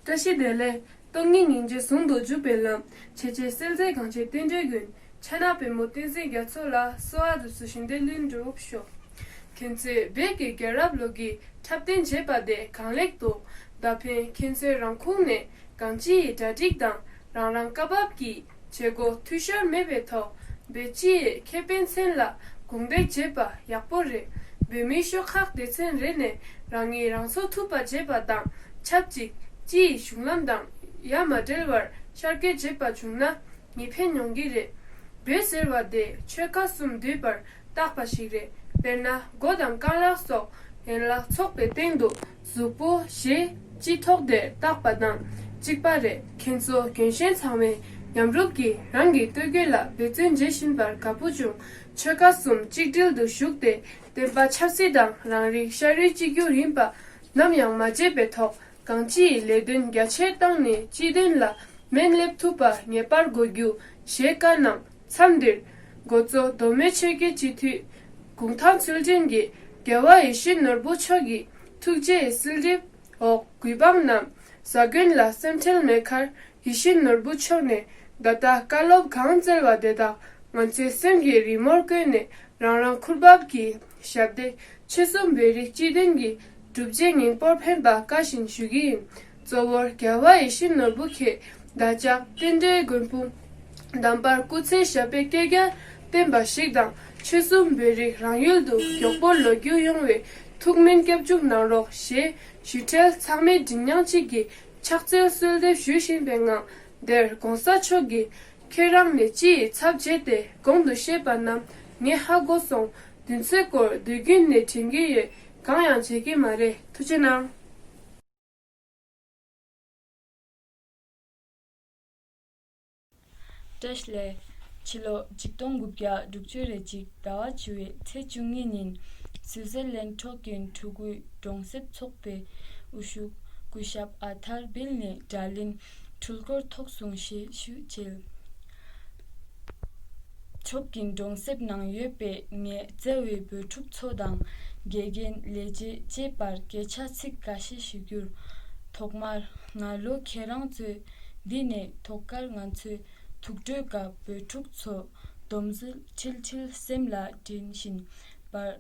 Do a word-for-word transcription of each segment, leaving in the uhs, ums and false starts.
བཀྲ་ཤིས་བདེ་ལེགས། སྟོང་ཉིད་སྙིང་རྗེ་ཟུང་དུ་འཇུག་པའི་ལམ། ཆེ་ཆེ་གསལ་མཛད་གངས་ཅན་རྟེན་འབྲེལ་མགོན། ཕྱག་ན་པདྨོ་བསྟན་འཛིན་རྒྱ་མཚོ་ལ། གསོལ་བ་འདེབས་སོ་ཞིང་དུ་ལྷུན་གྲུབ་ཤོག། ཁྱེད་ཚོས་བོད་ཀྱི་རྒྱལ་རབས་ལོ་རྒྱུས་འཁྲབ་སྟོན་བྱས་པ་དེ་གང་ལེགས་འདུག། ད་ཕན་ཁྱེད་ཚོའི་རང་ཁུངས་ནས་གང་ཅི་ཡི་གྲ་སྒྲིག་དང་རང་རང་བཀའ་བབས་ཀྱི་བྱེད་སྒོ་འཐུས་ཤོར་མེད་པའི་ཐོག་བོད་སྤྱི་ཡི་ཁེ་ཕན་མཚོན་ལ་གུང་སྒྲིག་བྱེད་པ་ཡག་པོ་རེད། བོད་མིའི་ཤོག་ཁག་སྡེ་ཚན་རེ་ནས་རང་ཉིད་རང་ཚོ་ཐུབ་པ་བྱེད་པ་དང་ཆབས་ཅིག་སྤྱི་ཡི་གཞུང་ལམ་དང་ཡ་མ་བྲལ་བར་ཤར་སྐྱོད་བྱེད་པ་བྱུང་ན་ནི་ཕན་ཡོང་གི་རེད། བོད་ཟེར་བ་དེ་ཆོལ་ཁ་གསུམ་འདུས་པར་བཏགས་པ་ཞིག་རེད། དཔེར་ན་མགོ་དང་རྐང་ལག་སོགས་ཡན་ལག་ཚོགས་པའི་སྟེང་དུ་གཟུགས་པོ་ཞེས་སྤྱི་ཐོག་དེར་བཏགས་པ་དང་གཅིག་པ་རེད། ཁྱེད་ཚོ་རྒན་གཞོན་ཚང་མས་མཉམ་རུབ་ཀྱིས་རང་གི་ལྟོ་གོས་ལ་འབད་བརྩོན་བྱེད་བཞིན་པར་དགའ་པོ་བྱུང་། ཆོལ་ཁ་གསུམ་གཅིག་སྒྲིལ་དུ་ཞུགས་ཏེ་བསྟན་པ་ཆབ་སྲིད་དང་རང་རིགས་ཤ་རུས་གཅིག་གྱུར་ཡིན་པ་ནམ་ཡང་མ་བརྗེད་པའི་ཐོག་གང་ཅིའི་ལས་དོན་རྒྱ་ཆེར་བཏང་ནས་སྤྱི་དོན་ལ་སྨན་སླེབས་ཐུབ་པ་ངེས་པར་དགོས་རྒྱུ་ཞེས་བཀའ་གནང་། མཚམས་འདིར་འགོ་གཙོ་མདོ་སྨད་ཆོས་བརྒྱུད་སྤྱི་འཐུས་གུང་ཐང་ཚུལ་ཁྲིམས་ཀྱིས་རྒྱལ་བ་ཡིད་བཞིན་ནོར་བུ་མཆོག་གི་ཐུགས་རྗེའི་གསོལ་འདེབས་འོག་གུས་འབངས་རྣམས་ཟ་གོན་ལ་སེམས་ཁྲལ་མེད་ཁར་ཡིད་བཞིན་ནོར་བུ་མཆོག་ནས་ད་ལྟ་བཀའ་སློབ་གང་སྩལ་བ་དེ་དག་ང་ཚོའི་སེམས་ཀྱི་རི་མོར་བཀོད་ནས་རང་རང་ཁུར་བབས་ཀྱི་ཞབས་འདེགས་ཆོལ་གསུམ་བོད་རིགས་སྤྱི་མཐུན་གྱི་སྒྲུབ་བྱེད་སྙིང་པོར་ཕན་པ་བཀའ་བཞིན་ཞུ་གི་ཡིན། གཙོ་བོར་རྒྱལ་བ་ཡིད་བཞིན་ནོར་བུ་ཁྱེད་བདག་ཅག་རྟེན་འབྲེལ་མགོན་དཔུང་འདམ་པར་སྐུ་ཚེ་ཞབས་པད་བསྐལ་བརྒྱར་བརྟན་པ་ཞིག་དང་ཆོལ་གསུམ་བོད་རིགས་རང་ཡུལ་དུ་མགྱོགས་པོར་ལོག་རྒྱུ་ཡོང་བའི་ཐུགས་སྨོན་སྐྱབས་འཇུག་གནང་རོགས་ཞེས་ཞུ་ཁྲལ་ཚང་མས་མགྲིན་དབྱངས་གཅིག་གིས་ཕྱག་འཚལ་གསོལ་འདེབས་ཞུ་བཞིན་པའི་ངང་འདིར་གོང་ས་མཆོག་གིས་ཁྱེད་རང་ནས་སྤྱི་ཡི་ཚབ་བྱས་ཏེ་གོང་དུ་བཤད་པ་རྣམས་ངས་ཧ་གོ་སོང་། དུས་ཚོད་སྐོར་དུས་རྒྱུན་ནས་དྲན་གྱི་ཡོད། གང་ཡང་བྱེད་ཀྱི་མ་རེད། ཐུགས་རྗེ་གནང་། བཀྲ་ཤིས་བདེ་ལེགས། ཕྱི་ལོ་ཆིག་སྟོང་དགུ་བརྒྱ་དྲུག་ཅུ་རེ་གཅིག་ཟླ་བ་བཅུ་པའི་ཚེས་བཅུ་གཉིས་ཉིན་སུའུ་ཙེར་ལན་གྲོགས་ཀྱི་ཕྲུ་གུའི་གྲོང་གསེབ་ཚོགས་པའི་དབུ་བཞུགས་སྐུ་ཞབས་ཨ་ཐར་བིལ་ནས་དྲ་ལན་འཕྲུལ་འཁོར་ཐོག་གསུང་བཤད་ཞུ་མཇལ། ཕྱོགས་ཀྱི་གྲོང་གསེབ་ནང་ཡོད་པའི་ངའི་བརྩེ་བའི་བོད་ཕྲུག་ཚོ་དང་དགེ་རྒན་ལས་བྱེད་བཅས་པར་སྐད་ཆ་ཚིག་འགའ་ཤས་ཞུ་རྒྱུར། ཐོག་མར་ང་ལོ་ཁྱེད་རང་ཚོའི་འདི་ནས་ཐོག་ཁར་ང་ཚོའི་ཐུགས་སྤྲོའི་སྐབས་བོད་ཕྲུག་ཚོ་སྡོམ་ཟིལ་ཁྲིལ་ཁྲིལ་སེམས་ལ་དྲན་བཞིན་པར་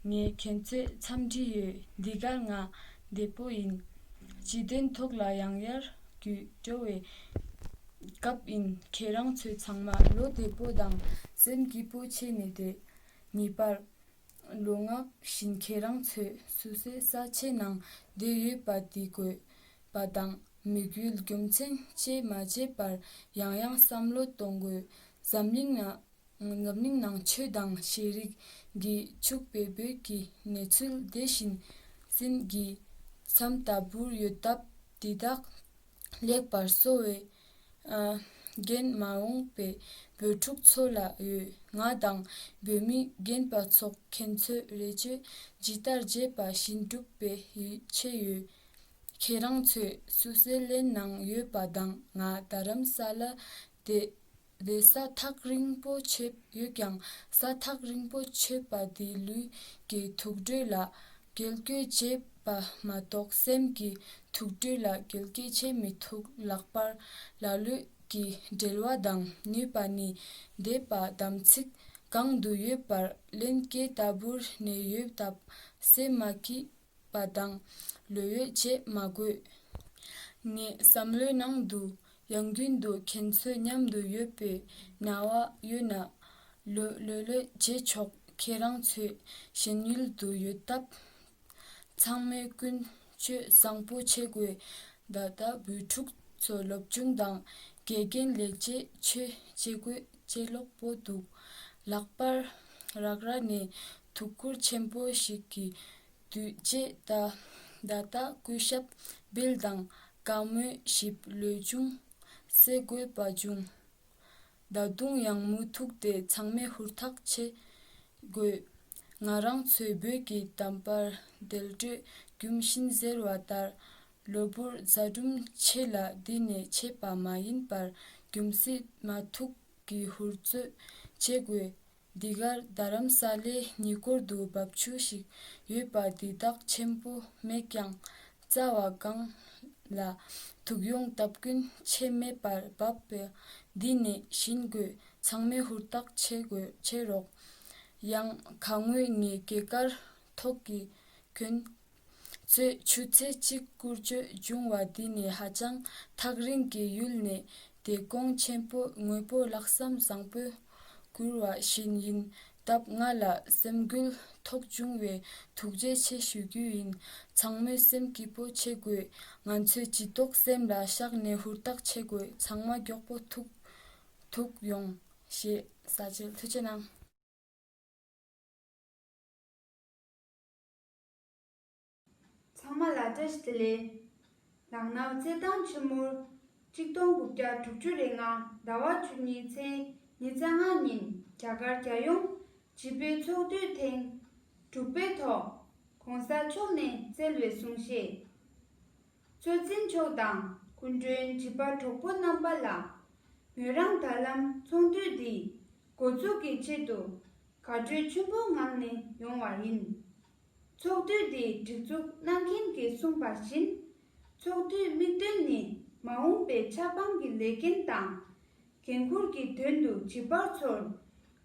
ངས་ཁྱེད་ཚོའི་འཚམས་འདྲི་ཡོད། འདི་གར་ང་བདེ་པོ་ཡིན། སྤྱི་དོན་ཐོག་ལ་ཡང་ཡར་རྒྱུད་འགྲོ་བའི་སྐབས་ཡིན། ཁྱེད་རང་ཚོ་ཚང་མ་ལོ་བདེ་པོ་དང་སེམས་སྐྱིད་པོ་བྱས་ནས་བསྡད། ངེས་པར་ལོ་ལྔ་བཞིན་ཁྱེད་རང་ཚོས་སུད་སི་ས་ཆའི་ནང་བསྡད་ཡོད་པ་འདི་དགོས་པ་དང་མི་དགོས་རྒྱུ་མཚན་བཅས་མ་བརྗེད་པར་ཡང་ཡང་བསམ་བློ་གཏོང་དགོས། འཛམ་གླིང་ན་འཛམ་གླིང་ནང་ཆོས་དང་ཤེས་རིག་གིས་ཕྱུག་པའི་བོད་ཀྱི་གནས་ཚུལ་དེ་བཞིན་སེམས་ཀྱི་མཚམས་ལྟ་བུར་ཡོད་སྟབས་འདི་དག་ལེགས་པར་གསོ་བའི་ཨ་རྒན་མ་འོངས་པའི་བོད་ཕྲུག་ཚོ་ལ་ཡོད། ང་དང་བོད་མི་རྒན་པ་ཚོགས་ཁྱེད་ཚོའི་རེ་ཆེ་ཇི་ལྟར་བརྗེད་པ་བཞིན་སྒྲུབ་པའི་ཡིད་ཆེས་ཡོད། ཁྱེད་རང་ཚོས་སུད་སི་ལན་ནང་ཡོད་པ་དང་ང་རྡ་རམ་ས་ལ་དེ་དེ་ས་ཐག་རིང་པོ་ཆོད་ཡོད་ཀྱང་ས་ཐག་རིང་པོ་ཆོད་པ་དེ་ལུས་ཀྱི་ཐུགས་སྤྲོ་ལ་འགུལ་སྐྱོད་བྱེད་པ་མ་གཏོགས་སེམས་ཀྱི་ཐུགས་སྤྲོ་ལ་འགུལ་སྐྱོད་བྱེད་མི་ཐུབ། ལྷག་པར་ལ་ལུས་ཀྱི་འབྲེལ་བ་དང་ནུས་པ་ནི་འདས་པ་དམ་ཚིག་གང་དུ་ཡོད་པར་ལྷན་སྐྱེས་ལྟ་བུར་གནས་ཡོད་སྟབས་སེམས་མ་སྐྱིད་པ་དང་ལོ་ཡོད་བྱེད་མ་དགོས། ངའི་བསམ་བློའི་ནང་དུ་ཡང་རྒྱུན་དུ་ཁྱེད་ཚོའི་མཉམ་དུ་ཡོད་པའི་སྣང་བ་ཡོད་ན་ལོ་ལོ་ལོས་བྱེད་ཆོག། ཁྱེད་རང་ཚོའི་གཞན་ཡུལ་དུ་ཡོད་སྟབས་ཚང་མས་ཀུན་སྤྱོད་བཟང་པོ་བྱེད་དགོས། ད་ལྟ་བོད་ཕྲུག་ཚོ་སློབ་སྦྱོང་དང་དགེ་རྒན་ལས་བྱེད་ཆོས་བྱེད་དགོས་ཅེས་ཀློག་པོ་འདུག། ལྷག་པར་རག་ར་ནས་ཐུགས་ཁུར་ཆེན་པོ་ཞིག་གིས་དུས་བཅད་ད་ད་ལྟ་སྐུ་ཞབས་བིལ་དང་བཀའ་མོལ་ཞིབ་ལོས་ཅུང་གསན་དགོས་པ་བྱུང་། ད་དུང་ཡང་མུ་མཐུད་དེ་ཚང་མས་ཧུར་ཐག་བྱེད་དགོས། ང་རང་ཚོའི་བོད་ཀྱི་དམ་པར་རྡུལ་སྤྲོད་རྒྱུན་བཞིན་ཟེར་བ་ལྟར་གློ་བུར་ཛ་དྲུང་ཆེ་ལ་འདི་ནས་ཆད་པ་མ་ཡིན་པར་རྒྱུན་སྲིང་མ་ཐུག་གི་ཧུར་བརྩོན་བྱེད་དགོས། འདི་གར་རྡ་རམ་ས་ལའི་ཉེ་འཁོར་དུ་རྦབ་ཆུ་ཞིག་ཡོད་པ་འདི་དག་ཆེན་པོ་མེད་ཀྱང་རྩ་བ་གང་ ལ་ཐུག་ཡོང་སྟབས་ཀུན་ཆད་མེད་པར་བབས་པས། འདི་ནས་བྱིན་དགོས། ཚང་མས་ཧུར་ཐག་བྱེད་དགོས། བྱེད་རོགས། ཡང་ཁ་ངོས་ངའི་སྐྱེས་སྐར་ཐོག་གི་གོན་ཚོས་ཆུ་ཚོད་གཅིག་བསྐུར་རྒྱུ་བྱུང་བ་འདི་ནི་ཧ་ཅང་ཐག་རིང་གི་ཡུལ་ནས་དེ་གོང་ཆེན་པོ་དངོས་པོ་ལྷག་བསམ་བཟང་པོས་བསྐུར་བ་བཞིན་ཡིན་སྟབས། ང་ལ་སེམས་འགུལ་ཐོགས་བྱུང་བས་ཐུགས་རྗེ་ཆེ་ཞུ་རྒྱུ་ཡིན། ཚང་མས་སེམས་སྐྱིད་པོ་བྱེད་དགོས། ང་ཚོས་ལྗིད་ཏོག་སེམས་ལ་བཞག་ནས་ཧུར་ཐག་བྱེད་དགོས། ཚང་མ་མགྱོགས་པོ་ཐུག་ཐུག་ཡོང་ཞེས་ས་བཅད། ཐུགས་རྗེ་གནང་། ཚང་མ་ལ་བཀྲ་ཤིས་བདེ་ལེགས། ལག་ནང་རྩེད་ཐང་ཆེན་མོར་གཅིག་སྟོང་དགུ་བརྒྱ་དྲུག་ཅུ་རེ་ལྔ་ཟླ་བ་བཅུ་གཉིས་ཚེས་ཉི་ཤུ་རྩ་ལྔ་ཉིན་རྒྱ་གར་རྒྱལ་ཡོངས་བྱིས་པའི་ཚོགས་འདུའི་ཐེངས་དྲུག་པའི་ཐོག་༸གོང་ས་མཆོག་ནས་སྩལ་བའི་གསུང་བཤད། གཙོ་འཛིན་མཆོག་དང་སྐུ་མགྲོན་བྱིས་པ་གྲོགས་པོ་རྣམ་པ་ལ། ངོས་རང་ད་ལམ་ཚོགས་འདུ་འདི་འགོ་འཛུགས་ཀྱི་ཆེད་དུ་དགའ་སྤྲོ་ཆེན་པོའི་ངང་ནས་ཡོང་བ་ཡིན། ཚོགས་འདུ་འདི་སྒྲིག་འཛུགས་གནང་མཁན་གྱིས་གསུངས་པ་བཞིན། ཚོགས་འདུའི་དམིགས་དོན་ནི་མ་འོངས་པའི་ཆབ་འབངས་ཀྱི་ལས་འགན་དང་། འགན་འཁུར་གྱི་དོན་དུ་བྱིས་པ་ཚོར་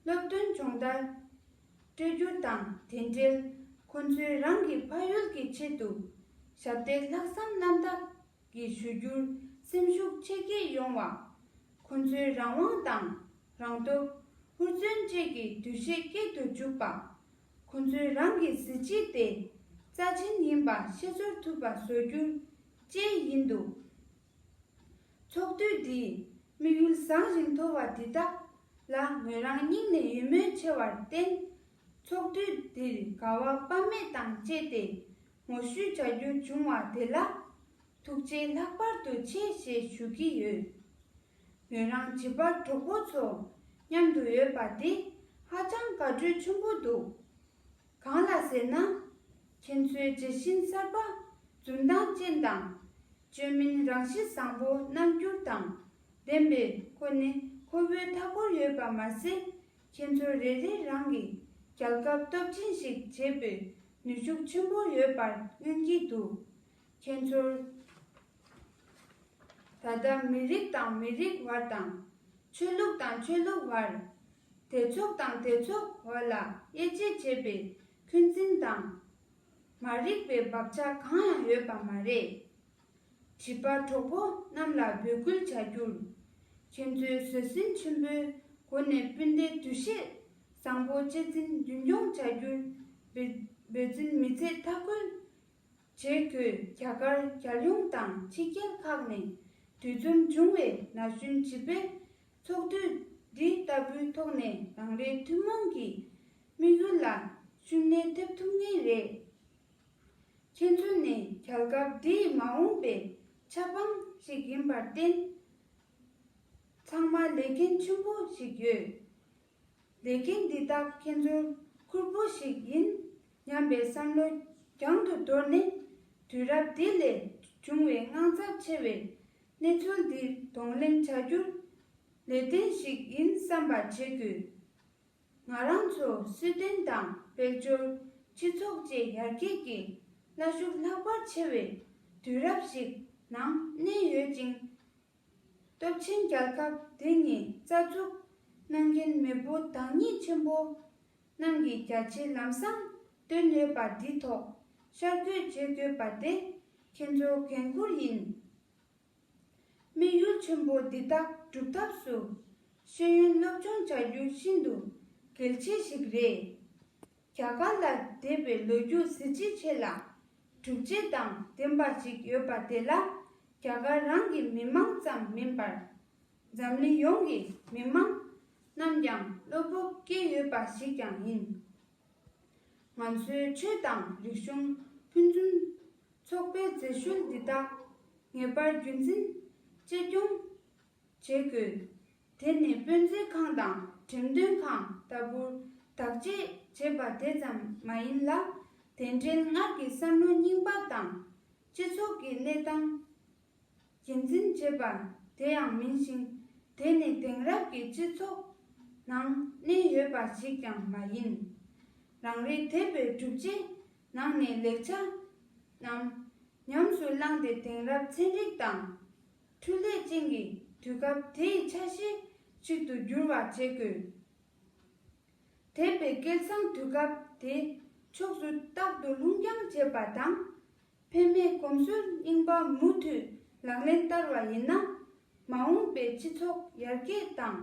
སློབ་སྟོན་སྦྱོང་བརྡར་སྤྲོད་རྒྱུ་དང་། དེ་འབྲེལ་ཁོ་ཚོས་རང་གི་ཕ་ཡུལ་གྱི་ཆེད་དུ་ཞབས་འདེགས་ལྷག་བསམ་རྣམ་དག་གིས་ཞུ་རྒྱུར་སེམས་ཤུགས་ཆེ་སྐྱེད་ཡོང་བ། ཁོ་ཚོའི་རང་དབང་དང་རང་སྟོབས། ཧུར་བརྩོན་བཅས་ཀྱི་འདུ་ཤེས་སྐྱེད་དུ་འཇུག་པ། ཁོ་ཚོའི་རང་གི་གཟི་བརྗིད་དེ་རྩ་ཆེན་ཡིན་པ་ཤེས་ཚོར་ཐུབ་པ་བཟོ་རྒྱུ་བཅས་ཡིན་འདུག། ཚོགས་འདུ་འདིའི་དམིགས་ཡུལ་བཟང་ཞིང་མཐོ་བ་འདི་དག་ལ་ངོས་རང་སྙིང་ནས་ཡིད་སྨོན་ཆེ་བར་བརྟེན། ཚོགས་འདུ་འདིར་དགའ་བ་དཔག་མེད་དང་བཅས་ཏེ་ངོ་བཤུས་བྱ་རྒྱུ་བྱུང་བ་དེ་ལ་ཐུགས་རྗེ་ལྷག་པར་དུ་ཆེ་ཞེས་ཞུ་གི་ཡོད། ངོས་རང་བྱིས་པ་གྲོགས་པོ་ཚོ་མཉམ་དུ་ཡོད་པ་དེ་ཧ་ཅང་དགའ་སྤྲོ་ཆེན་པོ་འདུག། གང་ལ་ཟེར་ན། ཁྱེད་ཚོའི་བརྗེད་ཤིང་གསར་པ་འཛུམ་མདངས་ཅན་དང་། བཅོས་མིན་རང་གཤིས་བཟང་པོ་རྣམ་འགྱུར་དང་ལྡན་པའི་ཁོ་ནི་ཁོ་བོའི་མཐའ་འཁོར་ཡོད་པ་མ་ཟད། ཁྱེད་ཚོ་རེ་རེ་རང་གི་རྒྱལ་ཁབ་སྟོབས་ཆེན་ཞིག་བྱེད་པའི་ནུས་ཤུགས་ཆེན་པོ་ཡོད་པར་མངོན་གྱི་འདུག། ཁྱེད་ཚོར་ད་ལྟ་མི་རིགས་དང་མི་རིགས་བར་དང་། ཆོས་ལུགས་དང་ཆོས་ལུགས་བར། སྡེ་ཚོགས་དང་སྡེ་ཚོགས་བར་ལ་དབྱེ་འབྱེད་བྱེད་པའི་འཁོན་འཛིན་དང་། མ་རིག་པའི་བག་ཆགས་གང་ཡང་ཡོད་པ་མ་རེད། བྱིས་པ་གྲོགས་པོ་རྣམས་ལ་འབོད་སྐུལ་བྱ་རྒྱུར། ཁྱེད་ཚོས་བཟོད་བསྲན་ཆེན་པོའི་སྒོ་ནས་སྤུན་ཟླའི་འདུ་ཤེས་བཟང་པོ་གཅེས་འཛིན་རྒྱུན་འཁྱོངས་བྱ་རྒྱུར། འབད་འབད་བརྩོན་མི་ཚེ་མཐའ་འཁོར་བྱེད་དགོས། རྒྱ་གར་རྒྱལ་ཡོངས་དང་ཕྱི་རྒྱལ་ཁག་ནས་འདུ་འཛོམས་བྱུང་བའི་ན་གཞོན་བྱིས་པའི་ཚོགས་འདུ་འདི་ལྟ་བུའི་ཐོག་ནས་རང་རེའི་ཐུན་མོང་གི་དམིགས་ཡུལ་ལ་ཤུགས་སྣོན་ཐེབས་ཐུབ་ངེས་རེད། ཁྱེད་ཚོ་ནི་རྒྱལ་ཁབ་འདིའི་མ་འོངས་པའི་ཆབ་འབངས་ཤིག་ཡིན་པར་བརྟེན། ཚང་མ་ལས་འགན་ཆེན་པོ་ཞིག་ཡོད། ལས་འགན་འདི་དག་ཁྱེད་ཚོར་ཁུར་པོ་ཞིག་ཡིན་སྙམ་པའི་བསམ་བློ་རྒྱང་དུ་དོར་ནས། དུས་རབས་འདི་ལས་བྱུང་བའི་དངངས་འཚབ་ཆེ་བའི་གནས་ཚུལ་འདི་གདོང་ལེན་བྱ་རྒྱུར་ལས་དོན་ཞིག་ཡིན་བསམ་པ་བྱེད་དགོས། ང་རང་ཚོ་སྲིད་དོན་དང་དཔལ་འབྱོར། སྤྱི་ཚོགས་བཅས་ཡར་རྒྱས་ཀྱི་བླ་ཤུགས་ལྷག་པར་ཆེ་བའི་དུས་རབས་ཤིག་ནང་གནས་ཡོད་ཅིང་། སྟོབས་ཆེན་རྒྱལ་ཁབ་དེ་ཉིད་རྩ་འཛུགས་གནང་མཁན་མེས་པོ་བདག་ཉིད་ཆེན་པོ་རྣམས་ཀྱིས་རྒྱ་ཆེའི་ལམ་བཟང་བཏོན་ཡོད་པ་འདི་ཐོག་ཤར་བསྐྱོད་བྱེད་དགོས་པ་དེ་ཁྱེད་ཚོའི་འགན་ཁུར་ཡིན། དམིགས་ཡུལ་ཆེན་པོ་འདི་དག་སྒྲུབ་ཐབས་སུ་ཤེས་ཡོན་སློབ་སྦྱོང་བྱ་རྒྱུ་ཤིན་ཏུ་གལ་ཆེ་ཞིག་རེད། རྒྱ་གར་ལ་འདས་པའི་ལོ་རྒྱུས་གཟི་བརྗིད་ཆེ་ལ་གྲུབ་ཆ་དང་ལྡན་པ་ཞིག་ཡོད་པ་དེ་ལ་རྒྱ་གར་རང་གི་མི་མང་ཙམ་མིན་པར་འཛམ་གླིང་ཡོངས་ཀྱི་མི་མང་རྣམས་ཀྱང་བློ་སྤོབས་སྐྱེས་ཡོད་པ་ཞིག་ཀྱང་ཡིན། ང་ཚོའི་ཆོས་དང་རིག་གཞུང་ཕུན་སུམ་ཚོགས་པའི་རྫས་ཤུལ་འདི་དག་ངེས་པར་རྒྱུན་འཛིན་གཅེས་སྐྱོང་བྱེད་དགོས། དེ་ནི་དཔེ་མཛོད་ཁང་དང་འགྲེམས་སྟོན་ཁང་ལྟ་བུར་བདག་གཅེས་བྱེད་པ་དེ་ཙམ་མ་ཡིན་ལ། དེ་འདྲའི་སྔར་གྱི་བསམ་བློ་རྙིང་པ་དང་སྤྱི་ཚོགས་ཀྱི་གནས་སྟངས་རྒྱུན་འཛིན་བྱེད་པ་དེ་ཡང་མིན་ཞིང་། དེ་ནི་དེང་རབས་ཀྱི་སྤྱི་ཚོགས་ནང་གནས་ཡོད་པ་ཞིག་ཀྱང་མ་ཡིན། རང་རེའི་འདས་པའི་གྲུབ་ཆའི་ནང་ནས་ལེགས་ཆ་རྣམས་ ཉམས་སུ་བླངས་ཏེ་དེང་རབས་ཚན་རིག་དང་འཕྲུལ་ལས་ཅན་གྱི་དུས་སྐབས་དེའི་ཆ་ཤས་ཤིག་ཏུ་འགྱུར་བར་བྱེད་དགོས། དེ་བས་སྐལ་བཟང་དུས་སྐབས་དེ་ཕྱོགས་སུ་རྟག་ཏུ་ལྷུང་རྒྱང་བྱེད་པ་དང་། འཕེལ་མེད་གོམས་སྲོལ་རྙིང་པ་མུ་མཐུད་ལག་ལེན་བསྟར་བ་ཡིན་ན། མ་འོངས་པའི་སྤྱི་ཚོགས་ཡར་རྒྱས་དང་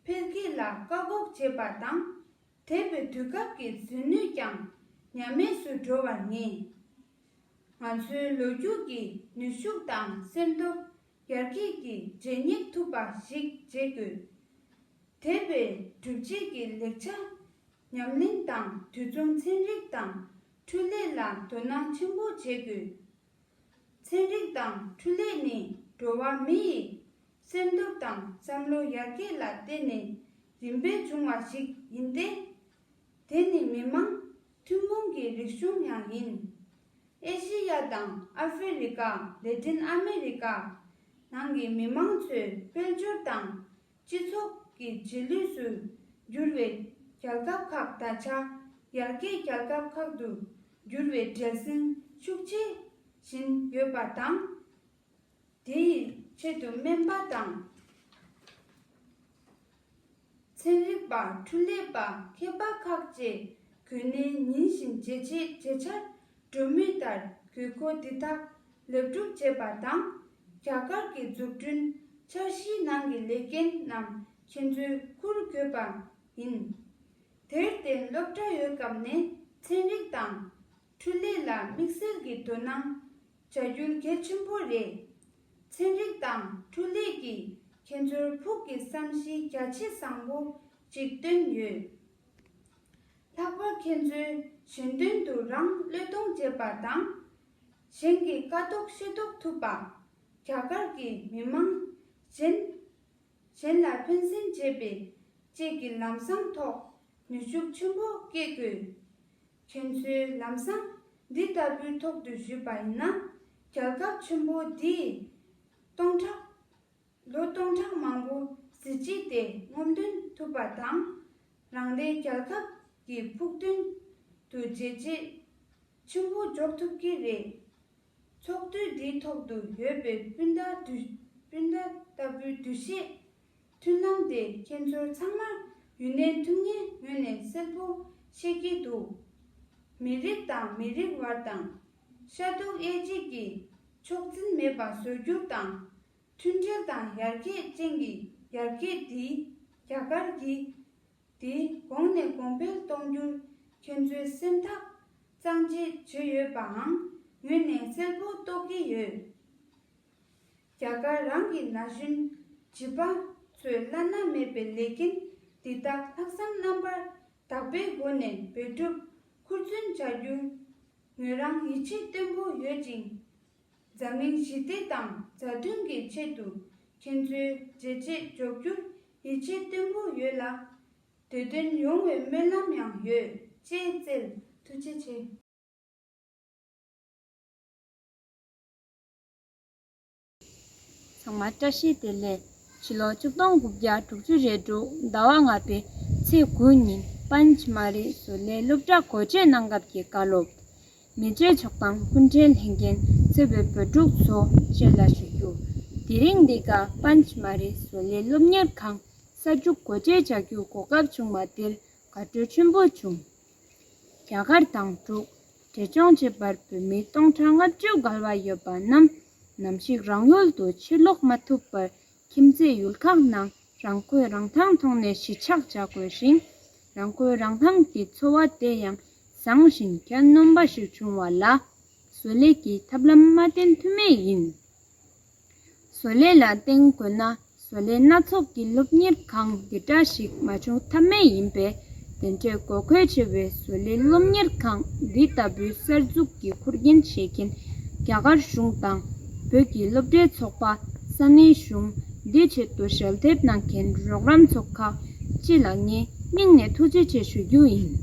འཕེལ་རྒྱས་ལ་བཀག་འགོག་བྱེད་པ་དང་། དེ་བས་དུས་སྐབས་ཀྱི་འཛད་ནུས་ཀྱང་ཉམས་དམས་སུ་འགྲོ་བར་ངེས། ང་ཚོའི་ལོ་རྒྱུས་ཀྱི་ནུས་ཤུགས་དང་སེམས་སྟོབས་ཡར་རྒྱས་ཀྱི་རྗེས་སྙེག་ཐུབ་པ་ཞིག་བྱེད་དགོས། དེ་བས་སྒྲུབ་བྱེད་ཀྱི་ལེགས་ཆ་ཉམས་ལེན་དང་དུས་མཚུངས་ཚན་རིག་དང་འཕྲུལ་ལས་ལ་དོ་སྣང་ཆེན་པོ་བྱེད་དགོས། ཚན་རིག་དང་འཕྲུལ་ལས་ནི་འགྲོ་བ་མི་ཡི་སེམས་སྟོབས་དང་བསམ་བློ་ཡར་རྒྱས་ལ་བརྟེན་ནས་རིམ་པས་བྱུང་བ་ཞིག་ཡིན་ཏེ། དེ་ནི་མི་དམངས་ཐུན་མོང་གི་རིག་གཞུང་ཡང་ཡིན། ཨེ་ཤེ་ཡ་དང་ཨ་ཧྥེ་རི་ཀ། ལེ་ཏིན་ཨ་མེ་རི་ཀ་ནང་གི་མི་དམངས་ཚོའི་དཔལ་འབྱོར་དང་སྤྱི་ཚོགས་ཀྱི་རྗེས་ལུས་སུ་གྱུར་བའི་རྒྱལ་ཁབ་ཁག་ད་ཆ་ཡར་རྒྱས་རྒྱལ་ཁབ་ཁག་ཏུ་གྱུར་བའི་བྲེལ་ཟིང་ཤུགས་ཆེ་བཞིན་ཡོད་པ་དང་། དེའི་ཆེད་དུ་སྨན་པ་དང་ཚན་རིག་པ། འཕྲུལ་ལས་པ། མཁས་པ་ཁག་བཅས་དགོས་གནས་ཉིན་བཞིན་ཇེ་ཆེ་ཇེ་ཆེར་འགྲོ་མུས་ལྟར། དགོས་མཁོ་འདི་དག་ལེགས་སྒྲུབ་བྱེད་པ་དང་། རྒྱ་གར་གྱི་འཛུགས་སྐྲུན་འཆར་གཞིའི་ནང་གི་ལས་འགན་རྣམས་ཁྱེད་ཚོས་འཁུར་དགོས་པ་ཡིན། དེར་བརྟེན་སློབ་གྲྭ་ཡོད་སྐབས་ནས་ཚན་རིག་དང་འཕྲུལ་ལས་ལ་དམིགས་བསལ་གྱི་དོ་སྣང་བྱ་རྒྱུ་གལ་ཆེན་པོ་རེད། ཚན་རིག་དང་འཕྲུལ་ལས་ཀྱིས་ཁྱེད་ཚོར་ཕུགས་ཀྱི་བསམ་གཞི་རྒྱ་ཆེ་བཟང་པོ་ཅིག་བཏོན་ཡོད། ལྷག་པར་ཁྱེད་ཚོས་གཞན་དོན་དུ་རང་བློས་གཏོང་བྱེད་པ་དང་། གཞན་གྱི་དཀའ་སྡུག་ཤེས་རྟོགས་ཐུབ་པ། རྒྱ་གར་གྱི་མི་དམངས་གཞན་གཞན་ལ་ཕན་སེམས་བྱེད་པའི་བཅས་ཀྱི་ལམ་བཟང་ཐོག་ནུས་ཤུགས་ཆེན་པོ་བསྐྱེད་དགོས། ཁྱེད་ཚོས་ལམ་བཟང་འདི་ལྟ་བུའི་ཐོག་ཏུ་ཞུགས་པ་ཡིན་ན། རྒྱལ་ཁབ་ཆེན་པོ་འདིས་སྟོང་ཕྲག་ལོ་སྟོང་ཕྲག་མང་པོ་གཟི་བརྗིད་དེ་སྔོག་འདོན་ཐུབ་པ་དང་། རང་རེའི་རྒྱལ་ཁབ་ཀྱི་ཕུགས་འདུན་དུ་བྱས་རྗེས་ཆེན་པོ་འཇོག་ཐུབ་ཀྱི་རེད། ཚོགས་དུས་འདིའི་ཐོག་ཏུ་ཡོད་པའི་སྤུན་ཟླ་དུ་སྤུན་ཟླ་ལྟ་བུའི་འདུ་ཤེས་མཐུན་ལམ་དེ་ཁྱེད་ཚོར་ཚང་མར་ཡུན་ནན་ཐུགས་མཉེས་ངོས་ནས་གསལ་པོ་བཤད་ཀྱི་འདུག་མི་རིགས་དང་མི་རིགས་བར་དང་། ཤ་དུག་དབྱེ་འབྱེད་ཀྱི་ཕྱོགས་འཛིན་མེད་པ་བཟོ་རྒྱུ་དང་། མཐུན་སྒྲིལ་དང་ཡར་རྒྱས་ཅན་གྱི་ཡར་རྒྱས་འདི་རྒྱ་གར་གྱི་དེ་གོང་ནས་གོང་འཕེལ་གཏོང་རྒྱུར་ཁྱེད་ཚོའི་སེམས་ཐག་གཙང་བཅད་བྱས་ཡོད་པའང་ངོས་ནས་གསལ་པོ་རྟོགས་ཀྱི་ཡོད། རྒྱ་གར་རང་གི་ན་གཞོན་བྱིས་པ་ཚོས་བླ་ན་མེད་པའི་ལས་འགན་འདི་དག་ལྷག་བསམ་རྣམ་པར་དག་པའི་སྒོ་ནས་འབད་སྒྲུབ་མཁུར་མཚོན་བྱ་རྒྱུར་ངོས་རང་ཡིད་ཆེས་བརྟན་པོ་ཡོད་ཅིང་། འཛམ་གླིང་ཞི་བདེ་དང་མཛའ་མཐུན་གྱི་ཆེད་དུ་ཁྱེད་ཚོའི་བྱས་རྗེས་འཇོག་རྒྱུར་ཡིད་ཆེས་བརྟན་པོ་ཡོད་ལ། དེ་དོན་ཡོང་བའི་སྨོན་ལམ་ཡང་ཡོད་ཅེས་སྩལ། ཐུགས་རྗེ་ཆེ། ཚང་མ་བཀྲ་ཤིས་བདེ་ལེགས། ཕྱི་ལོ་ཆིག་སྟོང་དགུ་བརྒྱ་དྲུག་ཅུ་རེ་དྲུག་ཟླ་བ་ལྔ་པའི་ཚེས་དགུ་ཉིན་པཎ་ཆེན་མ་རི་བཟོ་ལས་སློབ་གྲྭ་སྒོ་འབྱེད་གནང་སྐབས་ཀྱི་བཀའ་སློབ། མི་རྗེ་མཆོག་དང་སྐུ་ཕྲེང་ལྷན་རྒྱས་གཙོས་པའི་བོད་ཕྲུག་ཚོ་བཅས་ལ་ཞུ་རྒྱུ། དེ་རིང་འདི་ག་པཎ་ཆེན་མ་རི་བཟོ་ལས་སློབ་གཉེར་ཁང་གསར་འཛུགས་སྒོ་འབྱེད་བྱ་རྒྱུའི་གོ་སྐབས་བྱུང་བ་དེར་དགའ་སྤྲོ་ཆེན་པོ་བྱུང་། རྒྱ་གར་དང་འབྲུག་འབྲས་ལྗོངས་བཅས་པར་བོད་མི་སྟོང་ཕྲག་ལྔ་བཅུ་བརྒལ་བ་ཡོད་པ་རྣམས་ནམ་ཞིག་རང་ཡུལ་དུ་ཕྱིར་ལོག་མ་ཐུབ་པར་ཁྱིམ་མཚེས་ཡུལ་ཁག་ནང་རང་མགོ་རང་ཐང་ཐོག་ནས་གཞིས་ཆགས་བྱ་དགོས་ཤིང་། རང་མགོ་རང་ཐང་གི་འཚོ་བ་དེ་ཡང་བཟང་ཞིང་གྱ་ནོམ་པ་ཞིག་བྱུང་བ་ལ། བཟོ་ལས་ཀྱི་ཐབས་ལམ་མ་བསྟེན་ཐབས་མེད་ཡིན། བཟོ་ལས་ལ་བརྟེན་དགོས་ན། བཟོ་ལས་སྣ་ཚོགས་ཀྱི་སློབ་གཉེར་ཁང་འདི་འདྲ་ཞིག་མ་བྱུང་ཐབས་མེད་ཡིན་པས། དེ་འདྲའི་དགོས་མཁོ་ཆེ་བའི་བཟོ་ལས་སློབ་གཉེར་ཁང་འདི་ལྟ་བུའི་གསར་འཛུགས་ཀྱི་ཁུར་འགན་བཞེས་མཁན་རྒྱ་གར་གཞུང་དང་། བོད་ཀྱི་སློབ་གྲྭའི་ཚོགས་པ། ས་གནས་གཞུང་། འདིའི་ཆེད་དུ་ཞལ་འདེབས་གནང་མཁན་རོགས་རམ་ཚོགས་ཁག་སྤྱི་ལ་ངས་སྙིང་ནས་ཐུགས་རྗེ་ཆེ་ཞུ་རྒྱུ་ཡིན།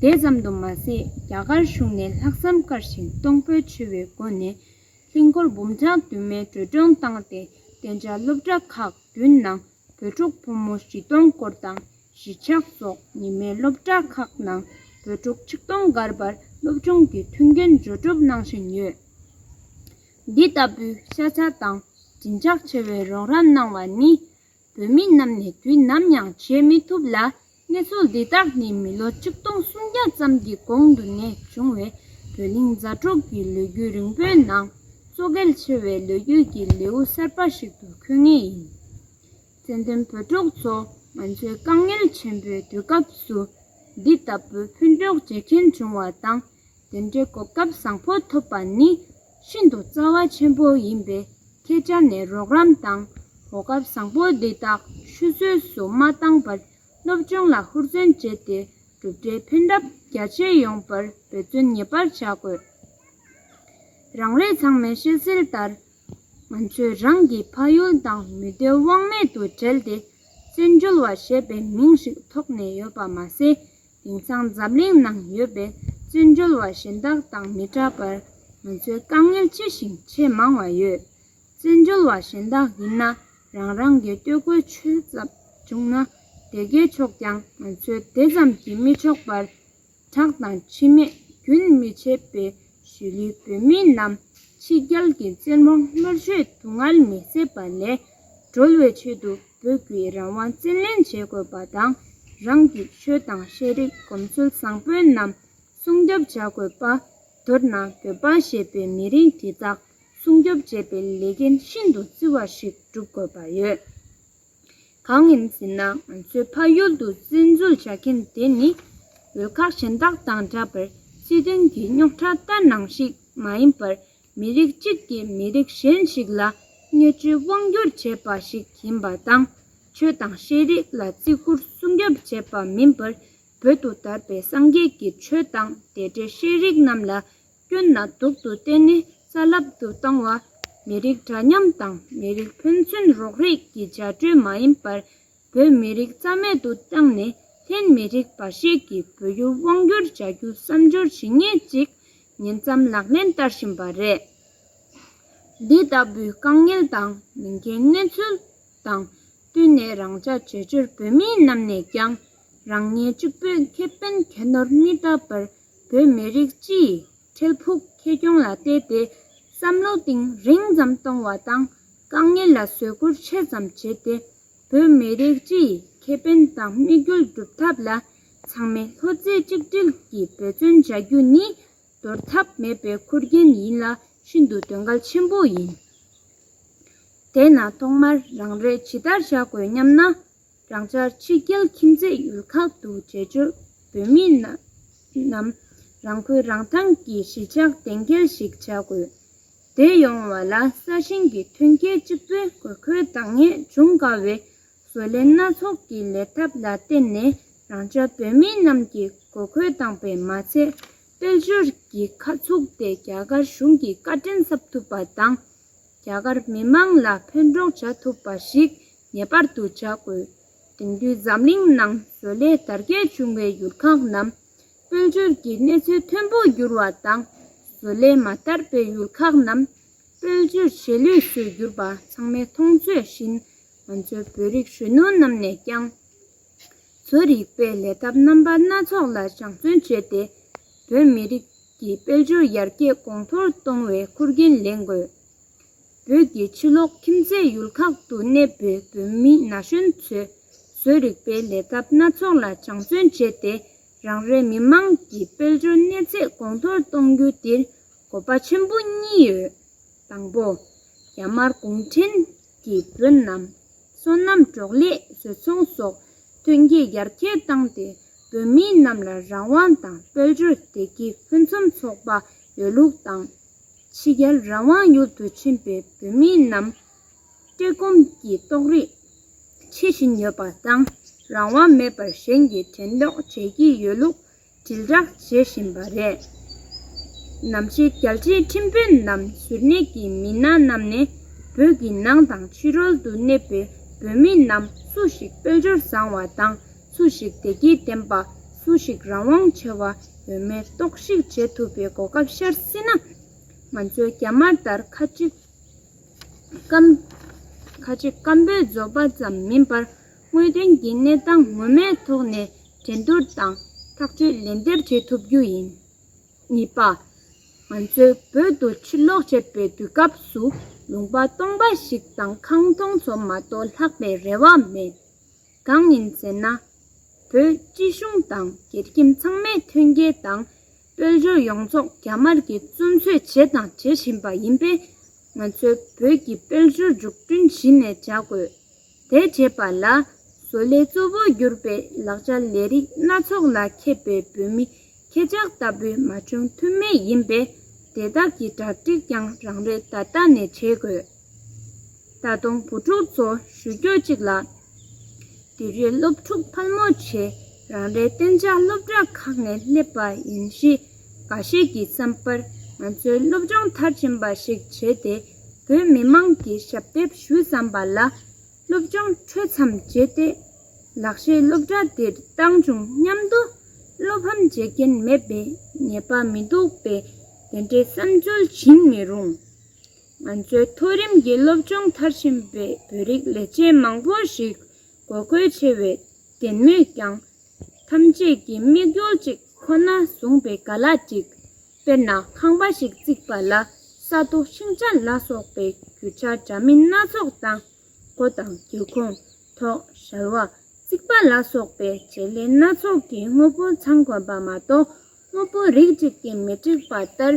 དེ་ཙམ་དུ་མ་ཟད། རྒྱ་གར་གཞུང་ནས་ལྷག་བསམ་དཀར་ཞིང་གཏོང་ཕོད་ཆེ་བའི་སྒོ་ནས། གླིང་སྐོར་འབུམ་ཕྲག་བདུན་མའི་འགྲོ་གྲོན་བཏང་སྟེ། བདེ་འཇགས་སློབ་གྲྭ་ཁག་བདུན་ནང་བོད་ཕྲུག་ཕོ་མོ་བཞི་སྟོང་སྐོར་དང་། གཞིས་ཆགས་སོགས་ཉི་མའི་སློབ་གྲྭ་ཁག་ནང་བོད་ཕྲུག་ཆིག་སྟོང་བརྒལ་བར་སློབ་སྦྱོང་གི་མཐུན་རྐྱེན་སྦྱོར་སྒྲུབ་གནང་བཞིན་ཡོད། འདི་ལྟ་བུའི་ཤ་ཚ་དང་། བདེ་འཇགས་ཆེ་བའི་རོགས་རམ་གནང་བ་ནི། བོད་མི་རྣམས་ནས་དུས་ནམ་ཡང་བརྗེད་མི་ཐུབ་ལ། གནས་ཚུལ་འདི་དག་ནི་མི་ལོ་ཆིག་སྟོང་སུམ་བརྒྱ་ཙམ་གྱི་གོང་དུ་ནས་བྱུང་བའི་བོད་གླིང་མཛའ་གྲོགས་ཀྱི་ལོ་རྒྱུས་རིང་པོའི་ནང་གཙོ་གལ་ཆེ་བའི་ལོ་རྒྱུས་ཀྱི་ལེའུ་གསར་པ་ཞིག་ཏུ་འཁོད་ངེས་ཡིན། བཙན་དོན་བོད་ཕྲུག་ཚོ། ང་ཚོའི་དཀའ་ངལ་ཆེན་པོའི་དུས་སྐབས་སུ་འདི་ལྟ་བུའི་ཕན་གྲོགས་བྱེད་མཁན་བྱུང་བ་དང་། དེ་འདྲའི་གོ་སྐབས་བཟང་པོ་ཐོབ་པ་ནི་ཤིན་ཏུ་རྩ་བ་ཆེན་པོ་ཡིན་པས། ཁྱེད་ཅག་ནས་རོགས་རམ་དང་གོ་སྐབས་བཟང་པོ་འདི་དག་ཆུད་ཟོས་སུ་མ་བཏང་བར། སློབ་སྦྱོང་ལ་ཧུར་བརྩོན་བྱས་ཏེ། གྲུབ་འབྲས་ཕན་ཐབས་རྒྱ་ཆེ་ཡོང་བར་འབད་བརྩོན་ངེས་པར་བྱ་དགོས། རང་རེ་ཚང་མས་ཤེས་གསལ་ལྟར། ང་ཚོས་རང་གི་ཕ་ཡུལ་དང་མི་སྡོད་དབང་མེད་དུ་བྲལ་ཏེ། བཙན་བྱོལ་བ་ཞེས་པའི་མིང་ཞིག་ཐོགས་ནས་ཡོད་པ་མ་ཟད། དེང་སང་འཛམ་གླིང་ནང་ཡོད་པའི་བཙན་བྱོལ་བ་གཞན་དག་དང་མི་འདྲ་བར། ང་ཚོའི་དཀའ་ངལ་ཆེ་ཞིང་ཆེས་མང་བ་ཡོད། བཙན་བྱོལ་བ་གཞན་དག་ཡིན་ན། རང་རང་གི་སྟོད་གོས་ཆོད་ཙམ་བྱུང་ན། དེ་གའི་ཕྱོགས་ཀྱང་ང་ཚོས་དེ་ཙམ་གྱིས་མི་ཆོག་པར། དྲག་དང་འཆི་མེད་རྒྱུན་མི་ཆད་པའི་གཞིས་ལུས་བོད་མི་རྣམས། ཕྱི་རྒྱལ་གྱི་བཙན་དབང་དམར་ཤོས་སྡུག་བསྔལ་མི་བཟད་པ་ལས་སྒྲོལ་བའི་ཆེད་དུ། བོད་ཀྱི་རང་དབང་བཙན་ལེན་བྱེད་དགོས་པ་དང་། རང་གི་ཆོས་དང་ཤེས་རིག་གོམས་སྲོལ་བཟང་པོའི་རྣམས་སྲུང་སྐྱོབ་བྱ་དགོས་པ། མདོར་ན་བོད་པ་ཞེས་པའི་མི་རིགས་དེ་དག་སྲུང་སྐྱོབ་བྱེད་པའི་ལས་འགན་ཤིན་ཏུ་བརྩི་བ་ཞིག་སྒྲུབ་དགོས་པ་ཡོད། གང་ཡིན་ཟེར་ན། ང་ཚོའི་ཕ་ཡུལ་དུ་བཙན་འཛུལ་བྱ་མཁན་དེ་ནི། ཡུལ་ཁག་གཞན་དག་དང་འདྲ་བར་སྲིད་དོན་གྱི་རྙོག་དྲ་ལྟར་སྣང་ཞིག་མ་ཡིན་པར། མི་རིགས་གཅིག་གིས་མི་རིགས་གཞན་ཞིག་ལ་བརྙས་བཅོས་དབང་སྒྱུར་བྱས་པ་ཞིག་ཡིན་པ་དང་། ཆོས་དང་ཤེས་རིག་ལ་བརྩི་བཀུར་སྲུང་སྐྱོབ་བྱས་པ་མིན་པར། བོད་དུ་དར་བའི་སངས་རྒྱས་ཀྱི་ཆོས་དང་དེ་འབྲེལ་ཤེས་རིག་རྣམས་ལ། སྐྱོན་ན་སྡུག་ཏུ་བསྟན་ནས་རྩ་བརླག་ཏུ་བཏང་བ། མི་རིགས་འདྲ་མཉམ་དང་མི་རིགས་ཕན་ཚུན་རོགས་རེས་ཀྱི་བྱ་སྤྲོད་མ་ཡིན་པར། བོད་མི་རིགས་རྩ་མེད་དུ་བཏང་ནས། ལྷན་མི་རིགས་བར་གཤིས་ཀྱི་བོད་ཡུལ་དབང་བསྒྱུར་བྱ་རྒྱུ་བསམ་སྦྱོར་བྱེད་མཁན་ཅིག་ཉིན་ཙམ་ལག་ལེན་བསྟར་བཞིན་པ་རེད། འདི་ལྟ་བུའི་དཀའ་ངལ་དང་ཉེན་ཁའི་གནས་ཚུལ་དང་བསྟུན་ནས། རང་ཅག་བྱེས་འབྱོར་བོད་མི་རྣམས་ནས་ཀྱང་རང་ཉིད་གཅིག་པུའི་ཁེ་ཕན་གྱི་ནོར་མི་འདྲ་བར། བོད་མི་རིགས་སྤྱིའི་འཕྲལ་ཕུགས་ཁེ་གྱོང་ལ་བལྟས་ཏེ། བསམ་བློ་གཏིང་རིང་ཙམ་གཏོང་བ་དང་། དཀའ་ངལ་ལ་བཟོད་བཀུར་ཆེ་ཙམ་བྱས་ཏེ། བོད་མི་རིགས་སྤྱིའི་ཁེ་ཕན་དང་དམིགས་ཡུལ་སྒྲུབ་ཐབས་ལ། ཚང་མས་ལྷོད་ཚེ་གཅིག་སྒྲིལ་གྱིས་འབད་བརྩོན་བྱ་རྒྱུ་ནི། འདོར་ཐབས་མེད་པའི་ཁུར་འགན་ཡིན་ལ། ཤིན་ཏུ་དོན་གལ་ཆེན་པོ་ཡིན། དེས་ན་ཐོག་མར་རང་རེ་ཇི་ལྟར་བྱ་དགོས་སྙམ་ན། རང་ཅག་ཕྱི་རྒྱལ་ཁྱིམ་མཚེས་ཡུལ་ཁག་ཏུ་བྱེས་འབྱོར་བོད་མི་རྣམས་རང་ཁུལ་རང་ཐང་གི་གཞིས་ཆགས་གཏན་འཁེལ་ཞིག་བྱ་དགོས། དེ་ཡོང་བ་ལ་ས་ཞིང་གི་ཐོན་སྐྱེད་གཅིག་པུའི་དགོས་མཁོ་འདང་ངེས་འབྱུང་དཀའ་བའི་བཟོ་ལས་སྣ་ཚོགས་ཀྱི་ལས་ཐབས་ལ་བརྟེན་ནས། རང་ཅག་བོད་མི་རྣམས་ཀྱི་དགོས་མཁོ་འདང་བས་མ་ཚད། དཔལ་འབྱོར་གྱི་ཁ་ཚུགས་དེ་རྒྱ་གར་གཞུང་གིས་བཀའ་དྲིན་གསབ་ཐུབ་པ་དང་། རྒྱ་གར་མི་མང་ལ་ཕན་གྲོགས་བྱ་ཐུབ་པ་ཞིག་ངེས་པར་དུ་བྱ་དགོས། དེང་དུས་འཛམ་གླིང་ནང་བཟོ་ལས་དར་རྒྱས་བྱུང་བའི་ཡུལ་ཁག་རྣམས་དཔལ་འབྱོར་གྱི་གནས་ཚད་མཐོན་པོར་གྱུར་བ་དང་། བཟོ་ལས་མ་དར་བའི་ཡུལ་ཁག་རྣམས་དཔལ་འབྱོར་ཞི་ལུས་སུ་གྱུར་པ་ཚང་མས་མཐོང་ཚོད་བཞིན། ང་ཚོའི་བོད་རིགས་གཞོན་ནུ་རྣམས་ནས་ཀྱང་། བཟོ་རིག་པའི་ལས་ཐབས་རྣམ་པ་སྣ་ཚོགས་ལ་སྦྱང་བརྩོན་བྱས་ཏེ། བོད་མི་རིགས་ཀྱི་དཔལ་འབྱོར་ཡར་རྒྱས་གོང་མཐོར་གཏོང་བའི་ཁུར་འགན་ལེན་དགོས། བོད་ཀྱི་ཕྱི་ལོགས་ཁྱིམ་མཚེས་ཡུལ་ཁག་ཏུ་གནས་པའི་བོད་མི་ན་གཞོན་ཚོས་བཟོ་རིག་པའི་ལས་ཐབས་སྣ་ཚོགས་ལ་སྦྱང་བརྩོན་བྱས་ཏེ། རང་རེའི་མི་མང་གི་དཔལ་འབྱོར་གནས་ཚད་གོང་མཐོར་གཏོང་རྒྱུ་དེར་དགོས་པ་ཆེན་པོ་གཉིས་ཡོད། དང་པོ། རྒྱ་དམར་གུང་ཁྲན་གྱིས་བོད་ནང་སོ་ནམ་འབྲོག་ལས་བཟོ་ཚོང་སོགས་ཐོན་སྐྱེད་ཡར་རྒྱས་བཏང་སྟེ། བོད་མི་རྣམས་ལ་རང་དབང་དང་དཔལ་འབྱོར་བདེ་སྐྱིད་ཕུན་སུམ་ཚོགས་པ་ཡོད་ལུགས་དང་། ཕྱི་རྒྱལ་རང་དབང་ཡུལ་དུ་ཕྱིན་པའི་བོད་མི་རྣམས་བཀྲེས་སྐོམ་གྱི་ལྟོགས་རིས་ཆེ་བཞིན་ཡོད་པ་དང་། རང་དབང་མེད་པར་གཞན་གྱིས་དྲན་གཏོགས་བྱེད་ཀྱི་ཡོད་ལུགས་དྲིལ་བསྒྲགས་བྱེད་བཞིན་པ་རེད། ནམ་ཞིག་རྒྱལ་སྤྱིའི་ཁྲིམས་དཔོན་ནམ་གཞོན་ནུ་གི་མི་སྣ་རྣམས་ནས། བོད་ཀྱི་ནང་དང་ཕྱི་རོལ་དུ་གནས་པའི་བོད་མི་རྣམས་སུ་ཞིག་དཔལ་འབྱོར་བཟང་བ་དང་། སུ་ཞིག་བདེ་སྐྱིད་ལྡན་པ། སུ་ཞིག་རང་དབང་ཆེ་བ་ཡོད་མེད་རྟོག་ཞིབ་བྱེད་ཐུབ་པའི་གོ་སྐབས་ཤར་སྲིད་ན། ང་ཚོས་རྒྱ་དམར་ལྟར་ཁ་ཅིག་སྐམ། ཁ་ཅིག་སྐམ་པོའི་རྫོགས་པ་ཙམ་མིན་པར། དངོས་དོན་གྱི་གནས་སྟངས་ངོ་མའི་ཐོག་ནས་འགྲན་བསྡུར་དང་ཐག་གཅོད་ལན་འདེབས་བྱེད་ཐུབ་རྒྱུ་ཡིན། གཉིས་པ། ང་ཚོས་བོད་དུ་ཕྱིར་ལོག་བྱེད་པའི་དུས་སྐབས་སུ་ལུང་པ་སྟོང་པ་ཞིག་དང་ཁང་སྟོང་ཚོ་མ་གཏོགས་ལྷག་པའི་རེ་བ་མེད། གང་ཡིན་ཟེར་ན། བོད་སྤྱི་གཞུང་དང་དགེ་རྒན་ཚང་མས་མཐུན་རྐྱེན་དང་དཔལ་འབྱོར་ཡོངས་རྫོགས་རྒྱ་དམར་གྱིས་བཙོན་བཟོས་བྱས་དང་བྱེད་བཞིན་པ་ཡིན་པས། ང་ཚོས་བོད་ཀྱི་དཔལ་འབྱོར་འཛུགས་སྐྲུན་གཞི་ནས་བྱ་དགོས། དེ་བྱེད་པ་ལ་བཟོ་ལས་གཙོ་བོར་གྱུར་པའི་ལག་ཆ་ལས་རིགས་སྣ་ཚོགས་ལ་མཁས་པའི་བོད་མི་ཁྱེད་ཅག་ལྟ་བུའི་མ་བྱུང་ཐུབ་མེད་ཡིན་པས། དེ་དག་གི་གྲ་སྒྲིག་ཀྱང་རང་རེས་ད་ལྟ་ནས་བྱེད་དགོས། ད་དུང་བུ་ཕྲུག་ཚོ་ཞུ་རྒྱུ་གཅིག་ལ། དེ་རིང་སློབ་ཕྲུག་ཕལ་མོ་ཆེ་རང་རེའི་གཏན་འཇགས་སློབ་གྲྭ་ཁག་ནས་སླེབས་པ་ཡིན་གཤིས། འགའ་ཤས་ཀྱི་བསམ་པར་ང་ཚོའི་སློབ་སྦྱོང་མཐར་ཕྱིན་པ་ཞིག་བྱས་ཏེ། བོད་མི་མང་གི་ཞབས་འདེགས་ཞུས་བསམ་པ་ལ། སློབ་སྦྱོང་འཕྲོད་མཚམས་བྱས་ཏེ། ལག་ཤེས་སློབ་གྲྭ་དེར་བཏང་བྱུང་སྙམ་དུ་བློ་ཕམ་བྱེད་མཁན་མེད་པའི་ངེས་པ་མི་འདུག་པས། དེ་འདྲའི་བསམ་ཚུལ་བྱིན་མི་རུང་། ང་ཚོའི་མཐོ་རིམ་གྱི་སློབ་སྦྱོང་མཐར་ཕྱིན་པའི་བོད་རིགས་ལས་བྱེད་མང་པོ་ཞིག་དགོས་མཁོ་ཆེ་བའི་འདེམས་མོས་ཀྱང་། ཐམས་ཅད་ཀྱི་དམིགས་ཡུལ་གཅིག་ཁོ་ན་བཟུང་བའི་ག་ལ་གཅིག་དཔེར་ན་ཁང་པ་ཞིག་བརྩིགས་པ་ལ་ས་རྡོ་ཤིང་ཆ་ལ་སོགས་པའི་རྒྱུ་ཆ་འདྲ་མིན་སྣ་ཚོགས་དང་། སྒོ་དང་སྒེའུ་ཁུང་། ཐོག་ཞལ་བ། རྩིག་པ་ལ་སོགས་པའི་བྱེད་ལས་སྣ་ཚོགས་ཀྱི་དངོས་པོ་ཚང་དགོས་པ་མ་གཏོགས། དངོས་པོ་རིགས་གཅིག་གིས་མི་འགྲིག་པ་ལྟར།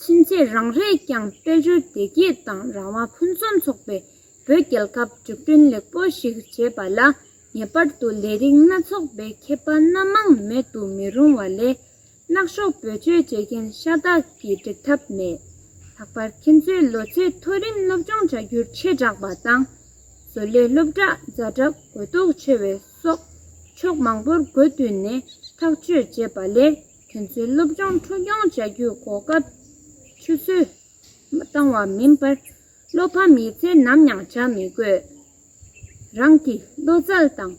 ཕྱིན་ཆད་རང་རེས་ཀྱང་དཔལ་འབྱོར་བདེ་སྐྱིད་དང་རང་དབང་ཕུན་སུམ་ཚོགས་པའི་བོད་རྒྱལ་ཁབ་འཛུགས་སྐྲུན་ལེགས་པོ་ཞིག་བྱེད་པ་ལ། ངེས་པར་དུ་ལས་རིགས་སྣ་ཚོགས་པའི་མཁས་པ་སྣ་མང་མེད་དུ་མི་རུང་བ་ལས། ནག་ཕྱོགས་བེད་སྤྱོད་བྱེད་མཁན་ཤ་སྟག་གི་འགྲིག་ཐབས་མེད། ལྷག་པར་ཁྱེད་ཚོའི་ལོ་ཚོད་མཐོ་རིམ་སློབ་སྦྱོང་བྱ་རྒྱུར་ཆེ་དྲགས་པ་དང་། བཟོ་ལས་སློབ་གྲྭ་ཛ་དྲག་དགོས་གཏུགས་ཆེ་བའི་སོགས་ཕྱོགས་མང་པོར་སྒོ་བསྟུན་ནས་ཐག་གཅོད་བྱས་པ་ལས། ཁྱེད་ཚོའི་སློབ་སྦྱོང་འཕྲོ་སྐྱོང་བྱ་རྒྱུའི་གོ་སྐབས་ཆུད་ཟོས་བཏང་བ་མིན་པར། བློ་ཕམ་ཡིད་ཚིམ་ནམ་ཡང་བྱ་མི་དགོས། རང་གི་བློ་རྩལ་དང་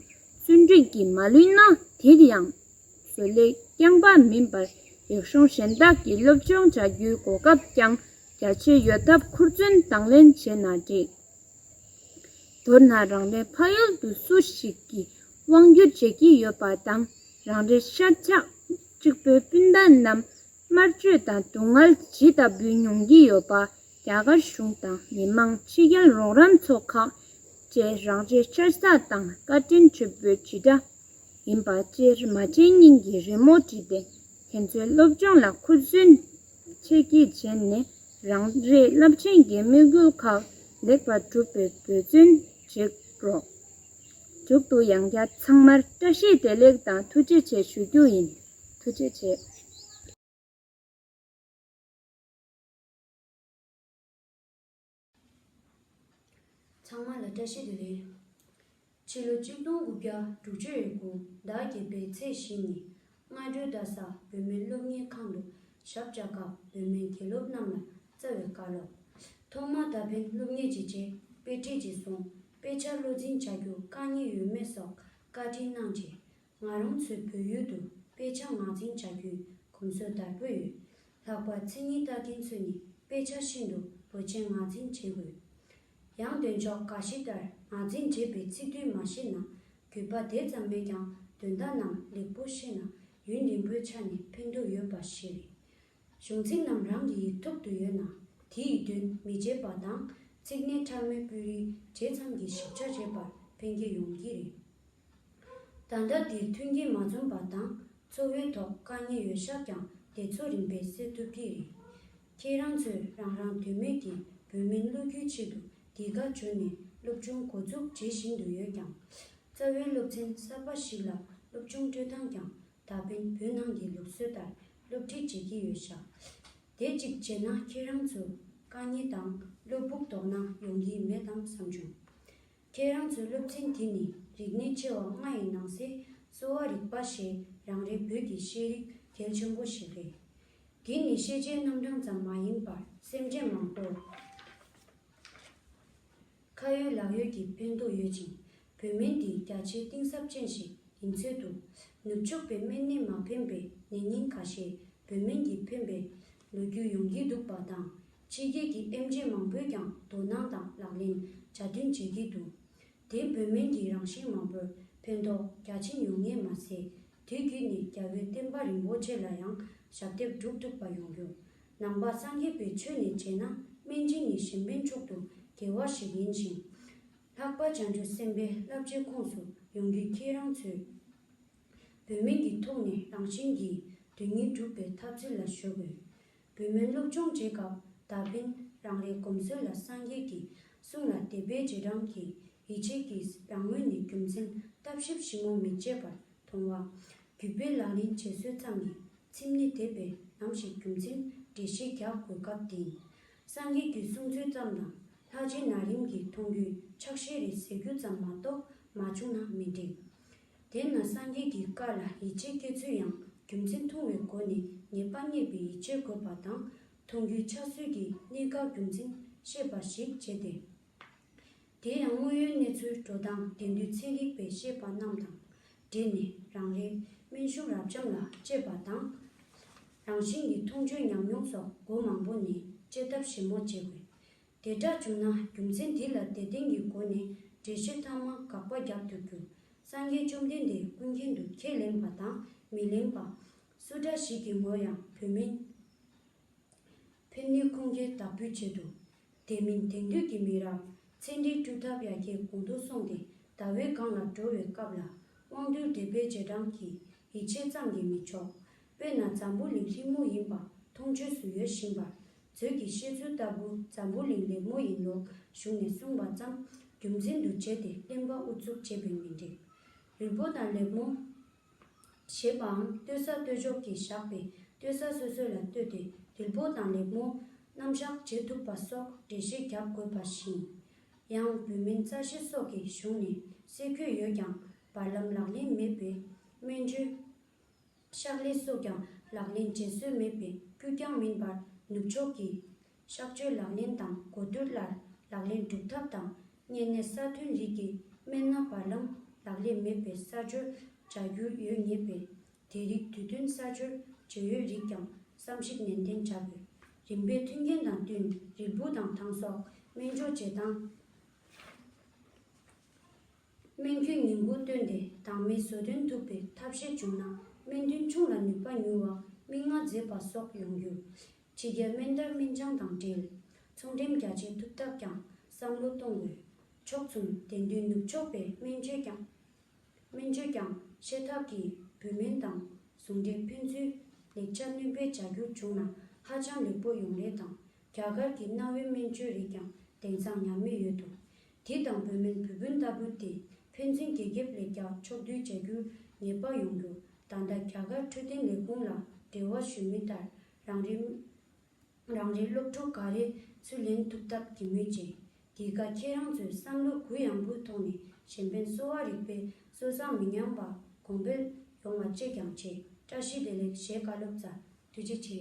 བརྩོན་འགྲུས་ཀྱིས་མ་བསླུས་ན། དེར་ཡང་བཟོ་ལས་རྐྱང་པ་མིན་པར། རིག་གཞུང་གཞན་དག་གི་སློབ་སྦྱོང་བྱ་རྒྱུའི་གོ་སྐབས་ཀྱང་རྒྱ་ཆེ་ཡོད་སྟབས། ཁུར་བརྩོན་དང་ལེན་བྱས་ན་འགྲིག། མདོར་ན། རང་རེའི་ཕ་ཡུལ་དུ་སུ་ཞིག་གིས་དབང་སྒྱུར་བྱེད་ཀྱི་ཡོད་པ་དང་། རང་རེའི་ཤ་ཁྲག་གཅིག་པའི་སྤུན་ཟླ་རྣམས་དམར་གཅོད་དང་སྡུག་བསྔལ་ཇི་ལྟ་བུའི་མྱོང་གི་ཡོད་པ། རྒྱ་གར་གཞུང་དང་མི་མང་ཕྱི་རྒྱལ་རོགས་རམ་ཚོ་ཁག་བཅས་རང་རེའི་ཤ་ཟ་དང་བཀའ་དྲིན་ཆེ་བོའི་བྱེད་སྒྲ་ཡིན་པ་བཅས་མ་བྱན་སྙིང་གི་རི་མོ་བྲིས་ཏེ། ཁྱེད་ཚོའི་སློབ་སྦྱོང་ལ་ཁུར་བརྩོན་ཆེ་བསྐྱེད་བྱས་ནས། རང་རེའི་རླབས་ཆེན་གྱི་དམིགས་ཡུལ་ཁག་ལེགས་པར་གྲུབ་པའི་འབད་བརྩོན་བྱེད་རོགས། མཇུག་ཏུ་ཡང་བསྐྱར་ཚང་མར་བཀྲ་ཤིས་བདེ་ལེགས་དང་ཐུགས་རྗེ་ཆེ་ཞུ་རྒྱུ་ཡིན། ཐུགས་རྗེ་ཆེ། ཚང་མ་ལ་བཀྲ་ཤིས་བདེ་ལེགས། ཕྱི་ལོ་གཅིག་སྟོང་དགུ་བརྒྱ་དྲུག་ཅུ་རེ་དགུ་ཟླ་བརྒྱད་པའི་ཚེས་བཞི་ཉིན། སྔ་དྲོའི་ཟླ་གཟའ་བོད་མིའི་སློབ་གཉེར་ཁང་དུ་ཞབས་བཅགས་སྐབས་བོད་མིའི་དགེ་སློབ་རྣམས་ལ་རྩ་བའི་བཀའ་སློབ། ཐོག་མར་ད་ཕན་སློབ་གཉེར་བྱེད་ཆེད་དཔེ་ཁྲིད་ཅིག་སོང་། དཔེ་ཆ་བློ་འཛིན་བྱ་རྒྱུ་དཀའ་ངལ་ཡོད་མེད་སོགས་བཀའ་དྲིན་གནང་རྗེས། ང་རང་ཚོའི་བོད་ཡུལ་དུ་དཔེ་ཆ་ངག་འཛིན་བྱ་རྒྱུའི་གོམས་སྲོལ་དར་པོ་ཡོད། ལྷག་པར་མཚན་ཉིད་ལྟ་མཁན་ཚོས་ནི་དཔེ་ཆ་ཤིན་ཏུ་བུ་ཆེན་ངག་འཛིན་བྱེད་དགོས། ཡང་འདོན་ཆོག་འགའ་ཞིག་ལྟར་ངག་འཛིན་བྱེད་པའི་ཚིག་དོན་མ་ཤེས་ན། དགོས་པ་དེ་ཙམ་མེད་ཀྱང་དོན་དག་རྣམས་ལེགས་པོ་ཤེས་ན་ཡུན་རིང་པོའི་ཆ་ནས་ཕན་ཐོགས་ཡོད་པ་ཞིག་རེད། གཞུང་ཚིག་རྣམས་རང་གི་ཡིག་ཐོག་ཏུ་ཡོད་ན། དེ་ཡི་དོན་མི་བརྗེད་པ་དང་། ཚིག་སྣེ་ཕྲ་མོའི་སྤུས་རིས་བརྗེད་མཚམས་ཀྱི་ཞིབ་ཆ་རེད་པར་ཕན་གྱི་ཡོང་གི་རེད། ད་ལྟ་འདིར་མཐུན་རྐྱེན་མ་འཛོམས་པ་དང་འཚོ་བའི་ཐོག་དཀའ་ངལ་ཡོད་ཤག་ཀྱང་དེ་ཚོ་རིམ་པས་སེལ་ཐུབ་ཀྱི་རེད། ཁྱེད་རང་ཚོས་རང་རང་དོན་མེད་ཀྱི་བོད་མིའི་བློ་འགྱུར་ཆེད་དུ་འདི་ག་བྱུང་ནས་སློབ་སྦྱོང་འགོ་འཛུགས་བྱེད་བཞིན་དུ་ཡོད་ཀྱང་། རྩ་བའི་སློབ་ཚན་གསར་པ་ཞིག་ལ་སློབ་སྦྱོང་སྤྲོད་སྟངས་ཀྱང་ད་ཕན་བོད་ནང་གི་ལུགས་སྲོལ་ལྟར་སློབ་ཁྲིད་བྱེད་ཀྱི་ཡོད་ཤག་དེ་གཅིག་བྱས་ན་ཁྱེད་རང་ཚོ་དཀའ་ངལ་དང་བློ་ཕུགས་དོགས་སྣང་ཡོང་གི་མེད་དམ་བསམ་བྱུང་། ཁྱེད་རང་ཚོའི་སློབ་ཚན་འདི་ནི་རིག་གནས་ཆེ་བ་ལྔ་ཡི་ནང་གསེས་གསོ་བ་རིག་པ་ཞེས་རང་རེའི་བོད་ཀྱི་ཤེས་རིག་གལ་ཆེན་པོ་ཞིག་རེད། འདི་ནི་ཤེས་བྱའི་རྣམ་གྲངས་ཙམ་མ་ཡིན་པར་སེམས་ཅན་མང་པོར་ཁ་ཡོད་ལག་ཡོད་ཀྱི་ཕན་ཐོགས་ཡོད་ཅིང་། བོད་སྨན་འདི་རྒྱ་ཆེའི་གཏིང་ཟབ་ཅན་ཞིག་ཡིན་ཚོད་འདུག་ནུབ་ཕྱོགས་པའི་སྨན་ནས་མ་ཕན་པའི་ནད་རྙིང་ཁ་ཤས་བོད་སྨན་གྱིས་ཕན་པའི་ལོ་རྒྱུས་ཡོང་གི་འདུག་པ་དང་། ཕྱི་རྒྱལ་གྱི་ཨེམ་ཆི་མང་པོས་ཀྱང་དོ་སྣང་དང་ལག་ལེན་གྱ་སྟོན་བྱེད་ཀྱི་འདུག་དེས་བོད་སྨན་གྱི་རང་བཞིན་མང་པོར་ཕན་ཐོགས་རྒྱ་ཆེན་ཡོང་ངེས་མ་ཟད། དུས་རྒྱུན་ནས་རྒྱལ་བའི་བསྟན་པ་རིན་པོ་ཆེ་ལ་ཡང་ ཞབས་འདེགས་སྒྲུབ་ཐུབ་པ་ཡོང་རྒྱུ། ནང་པ་སངས་རྒྱས་པའི་ཆོས་ནི་བྱས་ན་སྨན་སྦྱིན་ནི་གཞན་ཕན་མཆོག་ཏུ་དགེ་བ་ཞིག་ཡིན་ཞིང་། ལྷག་པ་བྱང་ཆུབ་སེམས་དཔའི་བསླབ་བྱའི་ཁོངས་སུ་ཡོང་རྒྱུ་ཁྱེད་རང་ཚོས། བུད་མེད་ཀྱི་ཐོག་ནས་རང་བཞིན་གྱིས་དོན་གཉིས་གྲུབ་པའི་ཐབས་ཚུལ་ལ་གཞོལ་དགོས། བུད་མེད་སློབ་སྦྱོང་བྱེད་སྐབས་ད་ཕན་རང་རེའི་གོམས་སྲོལ་ལ་སངས་རྒྱས་ཀྱི་གསུང་ལ་དད་པའི་རྗེས་འབྲང་གིས་ཡིད་ཆེས་ཀྱིས་རང་ངོས་ནས་རྒྱུ་མཚན་བརྟག་ཞིབ་ཞིབ་མོ་མི་བྱེད་པར་མཐོང་བ། རྒྱུད་པའི་ལག་ལེན་བྱེད་སྲོལ་ཙམ་གྱིས་ཚིམ་ནས་དེ་བས་ནམ་ཞིག་རྒྱུ་མཚན་འགྲེལ་བཤད་རྒྱག་དགོས་སྐབས་དེ་ཡིན། སངས་རྒྱས་ཀྱི་གསུང་ཚུལ་ཙམ་དང་ལྷ་རྗེ་ན་རིམ་གྱི་མཐོང་རྒྱུའི་ཕྱག་བཞེས་རེ་ཟེར་རྒྱུ་ཙམ་མ་གཏོགས་མ་བྱུང་ན་མི་འགྲིག། དེས་ན་སངས་རྒྱས་ཀྱི་བཀའ་ལ་ཡིད་ཆེས་སྐྱེ་ཚུལ་ཡང་རྒྱུ་མཚན་མཐོང་བའི་སྒོ་ནས་ཉེས་པ་རྙེད་པའི་ཡིད་ཆེས་དགོས་པ་དང་། མཐོང་རྒྱུའི་ཕྱག་སྲོལ་གྱི་གནད་འགག་རྒྱུ་མཚན་ཤེས་པ་ཞིག་བྱས་ཏེ། དེ་ཡང་དངོས་ཡོད་གནས་ཚུལ་འགྲོ་སྟངས་དེང་དུས་ཚན་རིག་པས་བཤད་པ་རྣམས་དང་འབྲེལ་ནས་རང་རེའི་སྨན་གཞུང་རབ་འབྱམས་ལ་དཔྱད་པ་དང་། རང་བཞིན་གྱི་མཐོང་ཆོས་ཉམས་མྱོང་སོགས་སྒོ་མང་པོ་ནས་དཔྱད་ཐབས་ཞིབ་མོ་བྱེད་དགོས། དེ་འདྲ་བྱུང་ན་རྒྱུ་མཚན་འདི་ལ་དེ་སྟེང་གི་སྒོ་ནས་འགྲེལ་བཤད་ཐ་མ་དགག་པ་རྒྱག་ཐུབ་རྒྱུ། སངས་རྒྱས་བཅོམ་ལྡན་འདས་ཀུན་མཁྱེན་དུ་ཁས་ལེན་པ་དང་མི་ལེན་པ། སུ་འདྲ་ཞིག་གིས་མོ་ཡང་བུད་མེད། ཕན་ནུས་ཁུངས་སྐྱེལ་བདག་པོའི་ཆེད་དུ། དེ་མིན་དེང་དུས་ཀྱི་མི་རབས་ཚན་རིག་སྒྲུབ་ཐབས་ཡར་རྒྱས་གོང་དུ་སོང་སྟེ་ཟླ་བའི་སྒང་ལ་འགྲོ་བའི་སྐབས་ལ་དབང་རྟུལ་དད་པའི་རྗེས་འབྲང་གིས་ཡིད་ཆེས་ཙམ་གྱིས་མི་ཆོག། དཔེར་ན་འཛམ་བུ་གླིང་ལྷ་མོ་ཡིན་པ་མཐོང་ཆོས་སུ་ཡོད་བཞིན་པར་མཛོད་ཀྱི་བཤད་ཚུལ་ལྟ་བུ་འཛམ་བུ་གླིང་ལྷ་མོ་ཡིན་ལུགས་གཞུང་ནས་གསུངས་པ་ཙམ་རྒྱུ་མཚན་དུ་བྱས་ཏེ་གླེན་པ་ཨུ་ཚུགས་བྱེད་པས་མི་འགྲིག། རིལ་བུ་དང་ལྷ་མོ། ཞེས་པའང་ལྟོས་ས་ལྟོས་ཕྱོགས་ཀྱིས་བཞག་པའི་ལྟོས་ས་སོ་སོ་ལ་ལྟོས་ཏེ་རིལ་བུ་དང་ལྷ་མོ་རྣམ་གཞག་བྱེད་ཐུབ་པ་སོགས་འགྲེལ་བཤད་རྒྱག་དགོས་པ་བཞིན། ཡང་བུད་མེད་རྩ་ཤེ་སོགས་ཀྱི་གཞུང་ནས་གསལ་བཀོད་ཡོད་ཀྱང་བར་ལམ་ལག་ལེན་མེད་པའི་སྨན་བཅོས། ཕྱག་ལས་སོགས་ཀྱང་ལག་ལེན་བྱེད་སྲོལ་མེད་པའི་རྒྱུ་རྐྱང་མིན་པར་ནུབ་ཕྱོགས་ཀྱི་གཤག་བཅོས་ལག་ལེན་དང་གོ་བསྡུར་ལ་ལག་ལེན་སྒྲུབ་ཐབས་དང་། གཉན་ནད་ས་ཐོན་རིགས་ཀྱི་སྨན་སྣ་བར་ལམ་ལག་ལེན་མེད་པའི་གསར་བཅོས་བྱ་རྒྱུ་ཡོད་ངེས་པས། དེ་རིགས་དུས་བསྟུན་གསར་བཅོས་བྱེད་ཡུལ་རིགས་ཀྱང་བསམ་གཞིག་ནན་ཏན་བྱ་དགོས། རིམ་པའི་མཐུན་རྐྱེན་དང་བསྟུན་རིལ་བུ་དང་ཐང་སོགས་སྨན་སྦྱོར་བྱེད་སྟངས། སྨན་ཁྱོན་ཉིང་ཁུ་བཏོན་ཏེ་དྭངས་མའི་བཟོ་དོན་ཐུབ་པའི་ཐབས་ཤེས་བྱུང་ན་སྨན་དོན་ཆུང་ལ་ནུས་པ་མྱུར་བ་སྨིན་ང་མཛེས་པ་སོགས་ཡོང་རྒྱུ། ཕྱི་རྒྱལ་སྨན་བསྟར་སྨན་སྦྱང་དང་འབྲེལ་ཚོང་འགྲེམས་རྒྱ་ཆེ་ཐུབ་ཐབས་ཀྱང་བསམ་བློ་གཏོང་དགོས། ཕྱོགས་མཚུངས་དེང་དུས་ནུབ་ཕྱོགས་པའི་སྨན་བཅོས་ཀྱང་སྨན་བཅོས་ཀྱང་ཤེས་ཐབས་ཀྱིས་བུད་མེད་དང་ཟུང་འབྲེལ་ཕན་ཚུན་ལེགས་ཆ་སྣོན་སྤེལ་བྱ་རྒྱུ་བྱུང་ན་ཧ་ཅང་ལེགས་པོ་ཡོང་རེད་དང་། རྒྱ་གར་གྱི་གནའ་བོའི་སྨན་བཅོས་རིགས་ཀྱང་དེང་སང་ཉམས་མེད་ཡོད་འདུག། དེ་དང་བུད་མེད་བུ་སྤུན་ལྟ་བུ་དེ་ཕན་ཚུན་རྒྱལ་ཁབ་ལས་བརྒྱ་ཕྱོགས་བསྡུས་བྱ་རྒྱུར་ངེས་པ་ཡོང་རྒྱུ། ད་ལྟ་རྒྱ་གར་འཕྲོད་བསྟེན་ལས་ཁུངས་ལ་འབྲེལ་བ་ཞུས་མིན་ལྟར་རང་རེའི་རང་རེའི་སློབ་ཕྲུག་ག་རེ་ཚུར་ལེན་ཐུབ་ཐབས་ཀྱི་མུས་བྱས། འདི་ག་ཁྱེད་རང་ཚོས་བསམ་བློ་གུ་ཡངས་པོའི་ཐོག་ནས་གཞན་ཕན་གསོ་བ་རིག་པའི་སྲོལ་བཟང་མི་ཉམས་པ་གོང་འཕེལ་ཡོང་བ་བཅས་ཀྱང་བྱེད། བཀྲ་ཤིས་བདེ་ལེགས། ཞེས་བཀའ་སློབ་སྩལ། ཐུགས་རྗེ་ཆེ།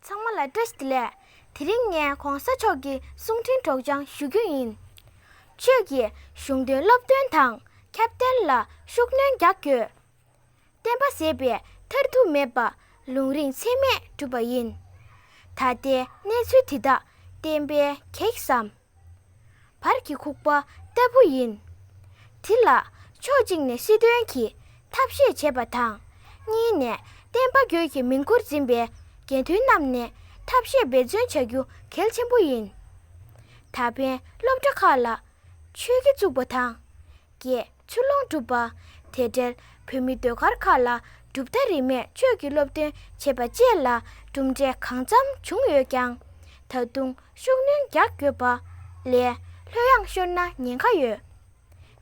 ཚང་མ་ལ་བཀྲ་ཤིས་བདེ་ལེགས། དེ་རིང་ངས་གོང་ས་མཆོག་གི་གསུང་འཕྲིན་སྒྲོག་སྦྱང་ཞུ་རྒྱུ་ཡིན། ཆོས་ཀྱི་གཞུང་དོན་སློབ་སྟོན་དང་ཁྱབ་གདལ་ལ་ཤུགས་སྣོན་རྒྱག་དགོས། བསྟན་པ་ཟད་པའི་མཐར་ཐུག་མེད་པ་ལུང་རིང་ཚད་མས་གྲུབ་པ་ཡིན། ད་ལྟའི་གནས་ཚུལ་འདི་དག་བསྟན་པའི་གེགས་སམ། བར་གྱི་ཁུག་པ་ལྟ་བུ་ཡིན། དེ་ལ་ཕྱོགས་གཅིག་ནས་སྲིད་དོན་གྱི་ཐབས་ཤེས་བྱེད་པ་དང་། གཉིས་ནས་བསྟན་པ་རྒྱུད་ཀྱི་མིང་ཁུར་འཛིན་པའི་དགེ་འདུན་རྣམས་ནས་ཐབས་ཤེས་འབད་བརྩོན་བྱ་རྒྱུ་གལ་ཆེན་པོ་ཡིན། ད་ཕན་སློབ་གྲྭ་ཁག་ལ་ཆོས་དགེ་བཙུགས་པ་དང་། བརྒྱད། ཆུ་ལོང་སྒྲུབ་པ། དེ་འབྲེལ་བོད་མི་ཟློས་གར་ཁག་ལ་གྲུབ་མཐའ་རིས་མེད་ཆོས་ཀྱི་སློབ་སྟོན་བྱེད་པ་བཅས་ལ་གྲུབ་འབྲས་གང་འཚམ་བྱུང་ཡོད་ཀྱང་། ད་དུང་ཤུགས་སྣོན་རྒྱག་དགོས་པ་ལས་ལྷོད་ཡངས་ཤོར་ན་ཉེན་ཁ་ཡོད།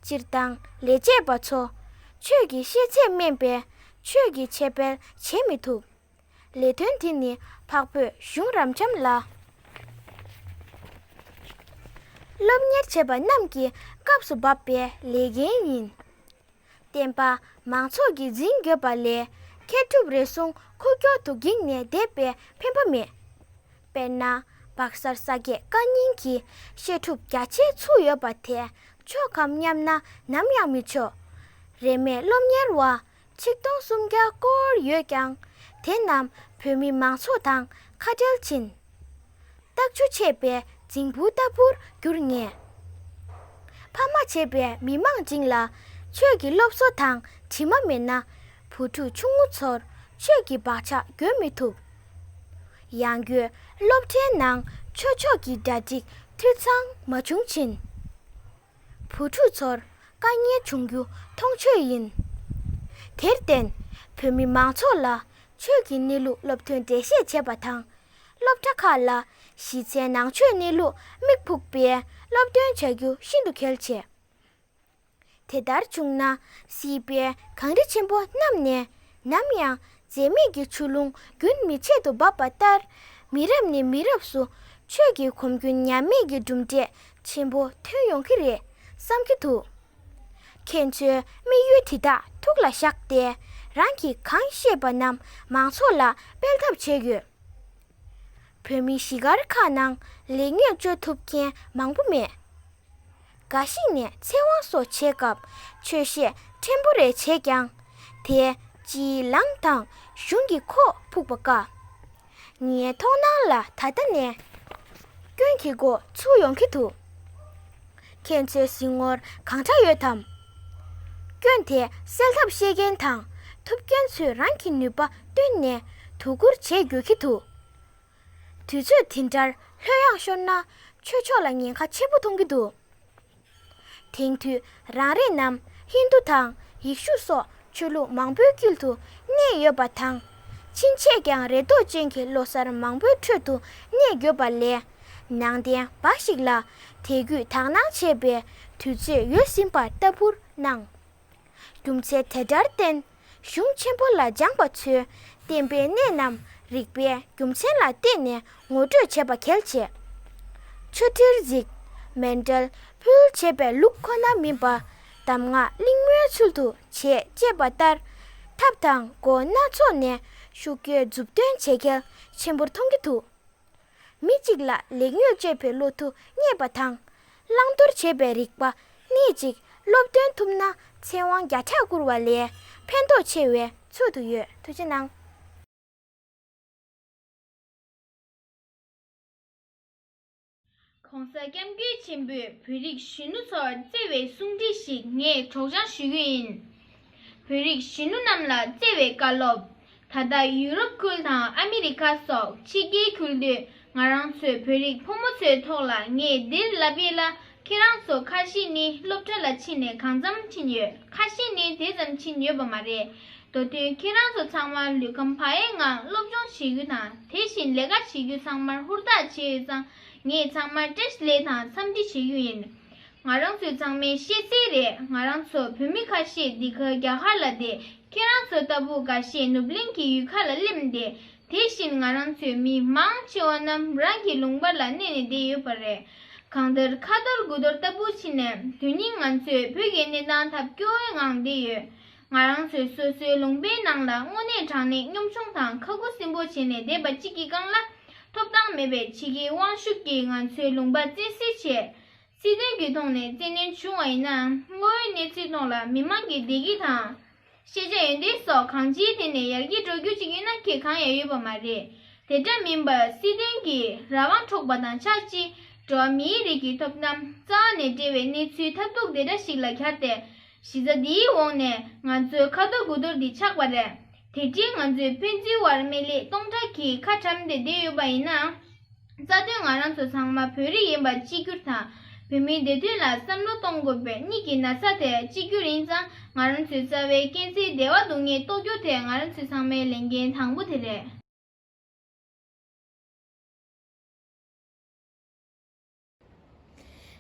སྤྱིར་བཏང་ལས་བྱེད་པ་ཚོ་ཆོས་ཀྱི་ཤེས་ཚད་དམན་པས་ཆོས་ཀྱི་ཆེད་སྤེལ་བྱེད་མི་ཐུབ། ལས་དོན་དེ་ནི་འཕགས་བོད་གཞུང་རབ་འབྱམས་ལ་སློབ་གཉེར་བྱེད་པ་རྣམས་ཀྱི་སྐབས་སུ་བབས་པའི་ལས་འགན་ཡིན། བསྟན་པ་མང་ཚོགས་ཀྱིས་འཛིན་དགོས་པ་ལས་མཁས་གྲུབ་རེ་ཟུང་ཁུག་ཀྱོག་ཏུ་འགྱིང་ནས་བསྡད་པས་ཕན་པ་མེད། དཔེར་ན་སྦག་སར་ས་སྐྱའི་བཀའ་རྙིང་གི་བཤད་སྒྲུབ་རྒྱ་ཆེ་ཚུགས་ཡོད་པ་དེ་ཆོག་གམ་སྙམ་ན་ནམ་ཡང་མི་ཆོག། རིས་མེད་སློབ་གཉེར་བ་ཆིག་སྟོང་སུམ་བརྒྱ་སྐོར་ཡོད་ཀྱང་། དེ་རྣམས་བོད་མི་མང་ཚོགས་དང་ཁ་བྲལ་ཕྱིན། རྟག་ཆུ་ཆད་པའི་རྫིང་བུ་ལྟ་བུར་གྱུར་ངེས། ཕ་མ་བྱས་པའི་མི་མང་བྱིངས་ལ་ ཆོས་ཀྱི་སློབ་གསོ་དང་དྲི་མ་མེད་ན། བུ་ཕྲུག་ཆུང་ངུ་ཚོར་ཆོས་ཀྱི་བག་ཆགས་འགོས་མི་ཐུབ། ཡང་སྒོས་སློབ་གྲྭའི་ནང་ཆོས་ཕྱོགས་ཀྱི་གྲ་སྒྲིག་འཐུས་ཚང་མ་བྱུང་ཕྱིན། བུ་ཕྲུག་ཚོར་དཀའ་ངལ་འབྱུང་རྒྱུ་མཐོང་ཆོས་ཡིན། དེར་བརྟེན། བོད་མི་མང་ཚོགས་ལ་ཆོས་ཀྱི་གནས་ལུགས་སློབ་སྟོན་འགྲེལ་བཤད་བྱེད་པ་དང་། སློབ་གྲྭ་ཁག་ལ་གཞི་རྩའི་ནང་ཆོས་གནས་ལུགས་དམིགས་ཕུགས་པའི་སློབ་སྟོན་བྱ་རྒྱུ་ཤིན་ཏུ་གལ་ཆེ། དེ་ལྟར་བྱུང་ན། སྲིད་པའི་གངས་རི་ཆེན་པོ་རྣམས་ནས་ནམ་ཡང་འཛད་མེད་ཀྱི་ཆུ་ཀླུང་རྒྱུན་མི་ཆད་དུ་འབབ་པ་ལྟར། མི་རབས་ནས་མི་རབས་སུ་ཆོས་ཀྱི་གོམ་རྒྱུན་ཉམས་མེད་ཀྱི་གྲུབ་འབྲས་ཆེན་པོ་ཐོན་ཡོང་གི་རེད་བསམ་གྱི་འདུག་ཁྱེད་ཚོས་དམིགས་ཡུལ་དེ་དག་ཐུགས་ལ་བཞག་སྟེ། རང་གིས་གང་ཤེས་པ་རྣམས་མང་ཚོགས་ལ་སྤེལ་ཐབས་བྱས་ཡོད། བོད་མི་གཞིས་སྒར་ཁག་ནང་ལེགས་ཉེས་དཔྱོད་ཐུབ་མཁན་མང་པོ་མེད། འགའ་ཞིག་ནས་ཚེ་དབང་སོགས་བྱེད་སྐབས་ཆོས་བཤད་ཕྲན་བུ་རེ་བྱས་ཀྱང་། དེས་སྤྱིའི་ལམ་དང་གཞུང་གི་ཁོག་ཕུག་པ་དཀའ། ངའི་མཐོང་སྣང་ལ་ད་ལྟ་ནས་སྐྱོན་གྱི་སྒོ་ཚུགས་ཡོང་གི་འདུག་ཁྱེད་ཚོའི་གཟིགས་ངོར་གང་འདྲ་ཡོད་དམ། སྐྱོན་དེ་སེལ་ཐབས་ཤེས་མཁན་དང་ཐུབ་མཁན་ཚོས་རང་གི་ནུས་པ་བཏོན་ནས་དོ་ཁུར་བྱེད་དགོས་ཀྱི་འདུག་དུས་ཚོད་དེ་འདྲར་ལྷོད་ཡངས་ཤོར་ན་ཆོས་ཕྱོགས་ལ་ཉེན་ཁ་ཆེན་པོ་མཐོང་གི་འདུག་དེང་དུས་རང་རེ་རྣམས་ཧིན་རྡུ་དང་ཡེ་ཤུ་སོགས་ཆོས་ལུགས་མང་པོའི་དཀྱིལ་དུ་གནས་ཡོད་པ་དང་། ཕྱིན་ཆད་ཀྱང་རེ་དོགས་ཅན་གྱི་ལོ་གསར་མང་པོའི་ཁྲོད་དུ་གནས་དགོས་པ་ལས། ནང་བསྟན་འབའ་ཞིག་ལ་དད་གུས་དག་སྣང་བྱེད་པའི་དུས་ཚོད་ཡོལ་ཟིན་པ་ལྟ་བུར་སྣང་། རྒྱུ་མཚན་དེ་འདྲར་བརྟེན། གཞུང་ཆེན་པོ་ལ་སྦྱངས་པ་ཚོས་བསྟན་པའི་གནད་རྣམས་རིགས་པའི་རྒྱུ་མཚན་ལ་བརྟེན་ནས་ངོ་སྤྲོད་བྱེད་པ་གལ་ཆེ། ཆོས་ཁྲིར་གཟིགས། མཎྜལ་ཕུལ་བྱེད་པའི་ལུགས་ཁོ་ན་མིན་པར། གདམས་ངག་གླེང་མོའི་ཚུལ་དུ་བྱེད་ཅེས་པ་ལྟར། ཐབས་དང་སྒོ་སྣ་ཚོགས་ནས་ཤུགས་རྒྱས་མཛུབ་སྟོན་བྱེད་གལ་ཆེན་པོར་མཐོང་གི་འདུག་མི་གཅིག་ལ་ལེགས་ཉེས་དཔྱོད་པའི་བློ་མཐུ་རྙེད་པ་དང་། བླང་དོར་བྱེད་པའི་རིག་པ་སྣེ་གཅིག་སློབ་སྟོན་ཐུབ་ན་ཚེ་དབང་བརྒྱ་ཕྲག་བསྐུར་བ་ལས་ཕན་ཐོགས་ཆེ་བའི་ཚོད་དུ་ཡོད། ཐུགས་རྗེ་གནང་། ༸གོང་ས་༸སྐྱབས་མགོན་ཆེན་པོས་བོད་རིགས་གཞོན་ནུ་ཚོར་བསྩལ་བའི་གསུང་འཕྲིན་ཞིག་ངས་སྒྲོག་སྦྱང་ཞུ་རྒྱུ་ཡིན། བོད་རིགས་གཞོན་ནུ་རྣམས་ལ་བསྩལ་བའི་བཀའ་སློབ། ད་ལྟ་ཡུ་རོབ་ཁུལ་དང་ཨ་མི་རི་ཁ་སོགས་ཕྱི་རྒྱལ་ཁུལ་དུ་ང་རང་ཚོའི་བོད་རིགས་ཕོ་མོ་ཚོའི་ཐོག་ལ་ངས་འདིར་ལབ་ཡས་ལ། ཁྱེད་རང་ཚོ་ཁ་ཤས་ནི་སློབ་གྲྭ་ལ་ཕྱིན་ནས་གང་འཚམ་ཕྱིན་ཡོད། ཁ་ཤས་ནི་དེ་ཙམ་ཕྱིན་ཡོད་པ་མ་རེད། མདོ་དོན་ཁྱེད་རང་ཚོ་ཚང་མ་ལུས་ཁམས་བག་ཡོད་ངང་སློབ་སྦྱོང་བྱེད་རྒྱུ་དང་དེ་བཞིན་ལས་ཀ་བྱེད་རྒྱུ་ཚང་མར་ཧུར་ཐག་བྱས་ཡོད་ཙང་། ངས་ཚང་མར་བཀྲ་ཤིས་བདེ་ལེགས་དང་འཚམས་འདྲི་ཞུ་རྒྱུ་ཡིན། ང་རང་ཚོས་ཚང་མས་ཤེས་གསལ་རེད། ང་རང་ཚོ་བོད་མི་ཁ་ཤས་འདི་ག་རྒྱ་གར་ལ་བསྡད། ཁྱེད་རང་ཚོ་ལྟ་བུ་འགའ་ཤས་ནུབ་གླིང་གི་ཡུལ་ཁག་ལ་སླེབས་ཏེ། དེ་བཞིན་ང་རང་ཚོའི་མི་མང་ཆེ་བ་རྣམས་རང་གི་ལུང་པ་ལ་གནས་ནས་བསྡད་ཡོད་པ་རེད། གང་ལྟར་ཁ་ཐོར་དགུ་ཐོར་ལྟ་བུ་ཕྱིན་ནས་དོན་སྙིང་ང་ཚོས་བོད་ཀྱི་གནས་སྟངས་ཐབས་སྐྱོ་བོའི་ངང་བསྡད་ཡོད། ང་རང་ཚོས་སོ་སོའི་ལུང་པའི་ནང་ལ་དངོས་གནས་དྲང་གནས་གཉོམ་ཆུང་དང་ཁ་ཁུ་སིམ་པོ་བྱས་ནས་བསྡད་པ་གཅིག་གི་སྒང་ལ། ཐོབ་ཐང་མེད་པའི་ཕྱི་རྒྱལ་དབང་ཤུགས་ཀྱིས་ང་ཚོའི་ལུང་པ་བཙན་སེལ་བྱས། སྲིད་དོན་གྱི་ཐོག་ནས་བཙན་གནོན་བྱུང་བ་ཡིན་ནའང་། དངོས་ཡོད་གནས་ཚུལ་ཐོག་ལ་མི་མང་གི་བདེ་སྐྱིད་དང་། ཤེས་བྱ་ཡོན་ཏན་སོགས་གང་ཅིའི་ཐད་ནས་ཡར་རྒྱས་འགྲོ་རྒྱུ་ཅིག་ཡོད་ན་ཁྱད་གང་ཡང་ཡོད་པ་མ་རེད། དེ་འདྲ་མིན་པར་སྲིད་དོན་གྱི་རང་དབང་འཕྲོག་པ་དང་ཆབས་ཅིག་འགྲོ་བ་མིའི་རིགས་ཀྱི་ཐོབ་ཐང་རྩ་བ་ནས་བྲལ་བའི་གནས་ཚུལ་ཐབས་སྡུག་དེ་འདྲ་ཞིག་ལ་གྱར་ཏེ། གཞི་རྩ་འདིའི་འོག་ནས་ང་ཚོའི་ཁ་ཐོར་དགུ་ཐོར་འདི་ཆགས་པ་རེད། དེ་འདྲའི་ང་ཚོའི་ཕན་ཚུན་དབར་དམིགས་ལས་སྟོང་ཕྲག་གིས་ཁ་བཀྲམ་སྟེ་བསྡད་ཡོད་པ་ཡིན་ནའང་། རྩ་དོན་ང་རང་ཚོ་ཚང་མ་བོད་རིགས་ཡིན་པ་གཅིག་གྱུར་དང་། བོད་མིའི་བདེ་དོན་ལ་བསམ་བློ་གཏོང་དགོས་པའི་གཉིད་ཀྱི་ན་ཚ་དེ་གཅིག་གྱུར་ཡིན་ཙང་། ང་རང་ཚོའི་རྩ་བའི་སྐྱེ་འཚེའི་བདེ་བ་སྡུག་བསྔལ་རྟོགས་རྒྱུ་དེ་ང་རང་ཚོའི་ཚང་མའི་ལས་འགན་དང་པོ་དེ་རེད།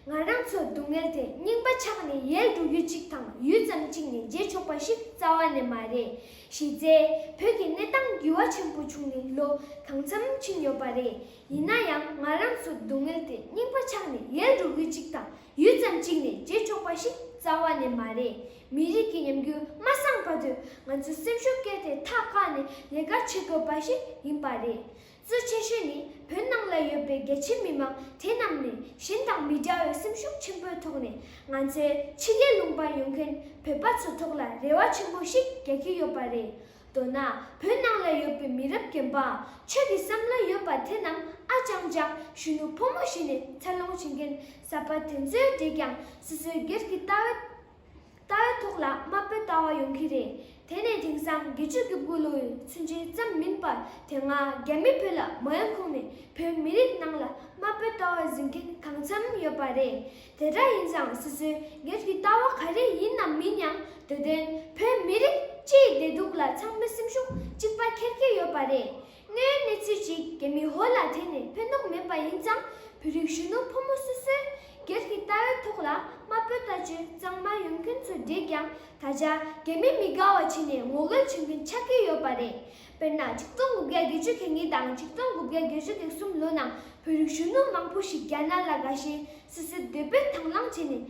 ང་རང་ཚོ་སྡུག་བསྔལ་དེ་རྙིང་པ་ཆགས་ནས་ཡལ་འགྲོ་རྒྱུ་གཅིག་དང་ཡུད་ཙམ་གཅིག་ནས་བརྗེད་ཆོག་པ་ཞིག་རྩ་བ་ནས་མ་རེད། གཞི་རྩའི་བོད་ཀྱི་གནས་སྟངས་འགྱུར་བ་ཆེན་པོ་བྱུང་ནས་ལོ་གང་འཚམ་ཕྱིན་ཡོད་པ་རེད། ཡིན་ན་ཡང་ང་རང་ཚོ་སྡུག་བསྔལ་དེ་རྙིང་པ་ཆགས་ནས་ཡལ་འགྲོ་རྒྱུ་གཅིག་དང་ཡུད་ཙམ་གཅིག་ནས་བརྗེད་ཆོག་པ་ཞིག་རྩ་བ་ནས་མ་རེད། མི་རིགས་ཀྱི་ཉམས་འགྱུར་མ་སངས་བར་དུ་ང་ཚོ་སེམས་ཤུགས་བསྐྱེད་དེ་ཐག་བཀག་ནས་ལས་ཀ་བྱེད་དགོས་པ་ཞིག་ཡིན་པ་རེད། གཙོ་ཆེ་ཤོས་ནི་བོད་ནང་ལ་ཡོད་པའི་རྒྱ་ཆེ་མི་མང་དེ་རྣམས་ནས་གཞན་དང་མི་འདྲ་བའི་སེམས་ཤུགས་ཆེན་པོའི་ཐོག་ནས་ང་ཚོའི་ཕྱི་རྒྱལ་ལུང་པར་ཡོང་མཁན་བོད་པ་ཚོའི་ཐོག་ལ་རེ་བ་ཆེན་པོ་ཞིག་རྒྱག་གི་ཡོད་པ་རེད། མདོར་ན་བོད་ནང་ལ་ཡོད་པའི་མི་རབས་རྒན་པ་ཆོས་ཀྱི་བསམ་བློ་ཡོད་པ་དེ་རྣམས་ཨ་ཅང་ཅང་གཞོན་ནུ་ཕོ་མོ་ཞིག་ནས་འཚར་ལོངས་བྱེད་མཁན་གསར་པ་དེ་ཚོའི་གྲས་ཀྱང་སོ་སོའི་སྒེར་གྱི་ལྟ་བའི། ལྟ་བའི་ཐོག་ལ་དམའ་འབེབས་ལྟ་བ་ཡོང་གི་རེད། དེ་ནས་དེང་སང་བརྒྱད་ཅུ་གྱ་དགུ་ལོའི་ཚུན་ཆད་ཙམ་མིན་པར་དེ་སྔ་རྒྱ་མི་བོད་ལ་མ་ཡོང་གོང་ནས་བོད་མི་རིགས་ནང་ལ་དམའ་འབེབས་ལྟ་བ་འཛིན་མཁན་གང་འཚམ་ཡོད་པ་རེད། དེ་འདྲ་ཡིན་ཙང་སོ་སོའི་སྒེར་གྱི་ལྟ་བ་ག་རེ་ཡིན་ནམ་མིན་ཡང་དེ་དོན་བོད་མི་རིགས་སྤྱིའི་བདེ་སྡུག་ལ་ཚང་མའི་སེམས་ཤུགས་གཅིག་པ་འཁྱེར་གྱི་ཡོད་པ་རེད། དངོས་ཡོད་གནས་ཚུལ་ཅིག་རྒྱ་མི་ཧོ་ལ་དེད་ནས་ཕན་ཐོགས་མེད་པ་ཡིན་ཙང་བོད་རིགས་གཞོན་ནུ་ཕོ་མོ་སོ་སོའི་སྒེར་གྱི་ལྟ་བའི་ཐོག་ལ་དམའ་འབེབས་ལྟ་སྤྱོད་གཙང་མ་ཡོང་མཁན་ཚོ་འདྲས་ཀྱང་ད་ཆ་རྒྱ་མི་མི་དགའ་བ་བྱས་ནས་ངོ་རྒོལ་བྱེད་མཁན་ཆགས་ཀྱི་ཡོད་པ་རེད། དཔེར་ན་ཆིག་སྟོང་དགུ་བརྒྱ་བརྒྱད་ཅུ་གྱ་གཉིས་དང་ཆིག་སྟོང་དགུ་བརྒྱ་བརྒྱད་ཅུ་གྱ་གསུམ་ལོ་ནང་བོད་རིགས་གཞོན་ནུ་མང་པོ་ཞིག་རྒྱ་ནག་ལ་དགའ་ཞེན་སོ་སོའི་འདོད་པའི་དང་བླངས་བྱས་ནས་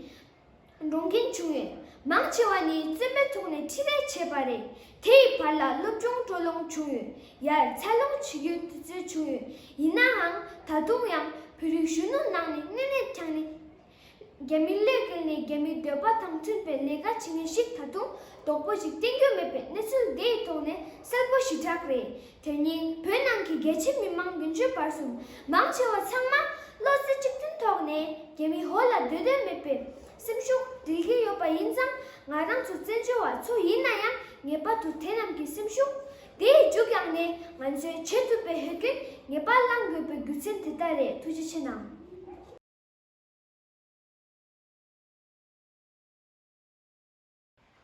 འགྲོ་མཁན་བྱུང་ཡོད། མང་ཆེ་བ་ནི་བཙོན་པའི་ཐོག་ནས་ཁྲིད་རེས་བྱས་པ་རེད། དེ་ཡི་བར་ལ་སློབ་སྦྱོང་སྤྲོ་ལོང་བྱུང་ཡོད། ཡར་འཚར་ལོངས་བྱེད་རྒྱུའི་དུས་ཚོད་བྱུང་ཡོད། ཡིན་ནའང་ད་དུང་ཡང་བོད་རིགས་གཞོན་ནུ་ནང་ནས་དངོས་གནས་དྲང་གནས་རྒྱ་མི་བློས་འགེལ་ནས་རྒྱ་མིའི་འདོད་པ་དང་མཐུན་པའི་ལས་ཀ་བྱེད་མཁན་ཞིག་ད་དུང་རྡོག་པོ་ཞིག་བསྟན་རྒྱུ་མེད་པའི་གནས་ཚུལ་འདི་ཡི་ཐོག་ནས་གསལ་པོ་ཞེ་དྲག་རེད། དེ་ཉིན་བོད་ནང་གི་རྒྱ་ཆེ་མི་མང་དགུན་ཆོས་བར་གསུམ་མང་ཆེ་བ་ཚང་མ་བློ་རྩེ་གཅིག་མཐུན་ཐོག་ནས་རྒྱ་མི་ཧོ་ལ་སྡོད་འདོད་མེད་པའི་སེམས་ཤུགས་འགྲིལ་གྱི་ཡོད་པ་ཡིན་ཙང་ང་རང་ཚོ་བཙན་བྱོལ་བ་ཚོ་ཡིན་ན་ཡང་ངེས་པར་དུ་དེ་རྣམས་ཀྱི་སེམས་ཤུགས་དེའི་མཇུག་ཡང་ནས་ང་ཚོས་བྱེད་ཐུབ་པའི་ཧེ་ཀོན་ངེས་པར་བླང་དགོས་པའི་རྒྱུ་མཚན་དེ་ལྟར་རེད། ཐུགས་རྗེ་ཆེ་གནང་།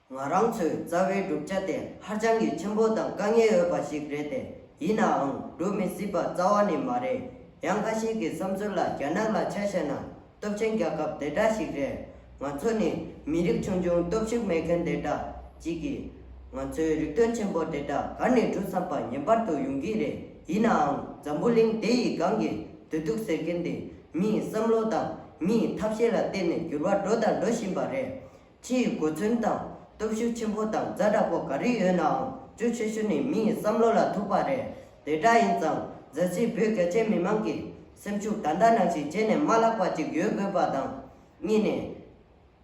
ང་རང་ཚོའི་རྩ་བའི་བསྒྲུབ་བྱ་དེ་ཧ་ཅང་གི་ཆེན་པོ་དང་དཀའ་ངལ་ཡོད་པ་ཞིག་རེད་དེ། ཡིན་ནའང་འགྲུབ་མི་སྲིད་པ་རྩ་བ་ནས་མ་རེད། ཡང་ཁ་ཤས་ཀྱི་བསམ་ཚུལ་ལ་རྒྱ་ནག་ལ་ཆ་བཞག་ན་སྟོབས་ཆེན་རྒྱལ་ཁབ་དེ་འདྲ་ཞིག་རེད། ང་ཚོ་ནི་མི་རིགས་ཆུང་ཆུང་སྟོབས་ཤུགས་མེད་མཁན་དེ་འདྲ་ཅིག་གིས་ང་ཚོའི་རིགས་མཐུན་ཆེན་པོ་དེ་འདྲ་ག་ནས་འགྲུབ་བསམ་པ་ངེས་པར་དུ་ཡོང་གི་རེད། ཡིན་ནའང་འཛམ་བུ་གླིང་དེ་ཡི་སྒང་གི་བདེ་སྡུག་ཟེར་མཁན་དེ་མི་ཡི་བསམ་བློ་དང་མི་ཡི་ཐབས་ཤེས་ལ་བརྟེན་ནས་འགྱུར་བ་འགྲོ་དང་འགྲོ་བཞིན་པ་རེད། ཕྱི་ཡི་གོ་མཚོན་དང་སྟོབས་ཤུགས་ཆེན་པོ་དང་ཛ་དྲག་པོ་ག་རེ་ཡོད་ནའང་གཙོ་ཆེ་ཤོས་ནི་མི་ཡི་བསམ་བློ་ལ་ཐུག་པ་རེད། དེ་འདྲ་ཡིན་ཙང་མཛའ་བརྩེ་བོད་རྒྱ་ཆེ་མི་མང་གི་སེམས་ཤུགས་ད་ལྟ་ནང་བཞིན་རྗེས་ནས་མ་བརླག་པ་ཅིག་ཡོད་དགོས་པ་དང་། གཉིས་ནས།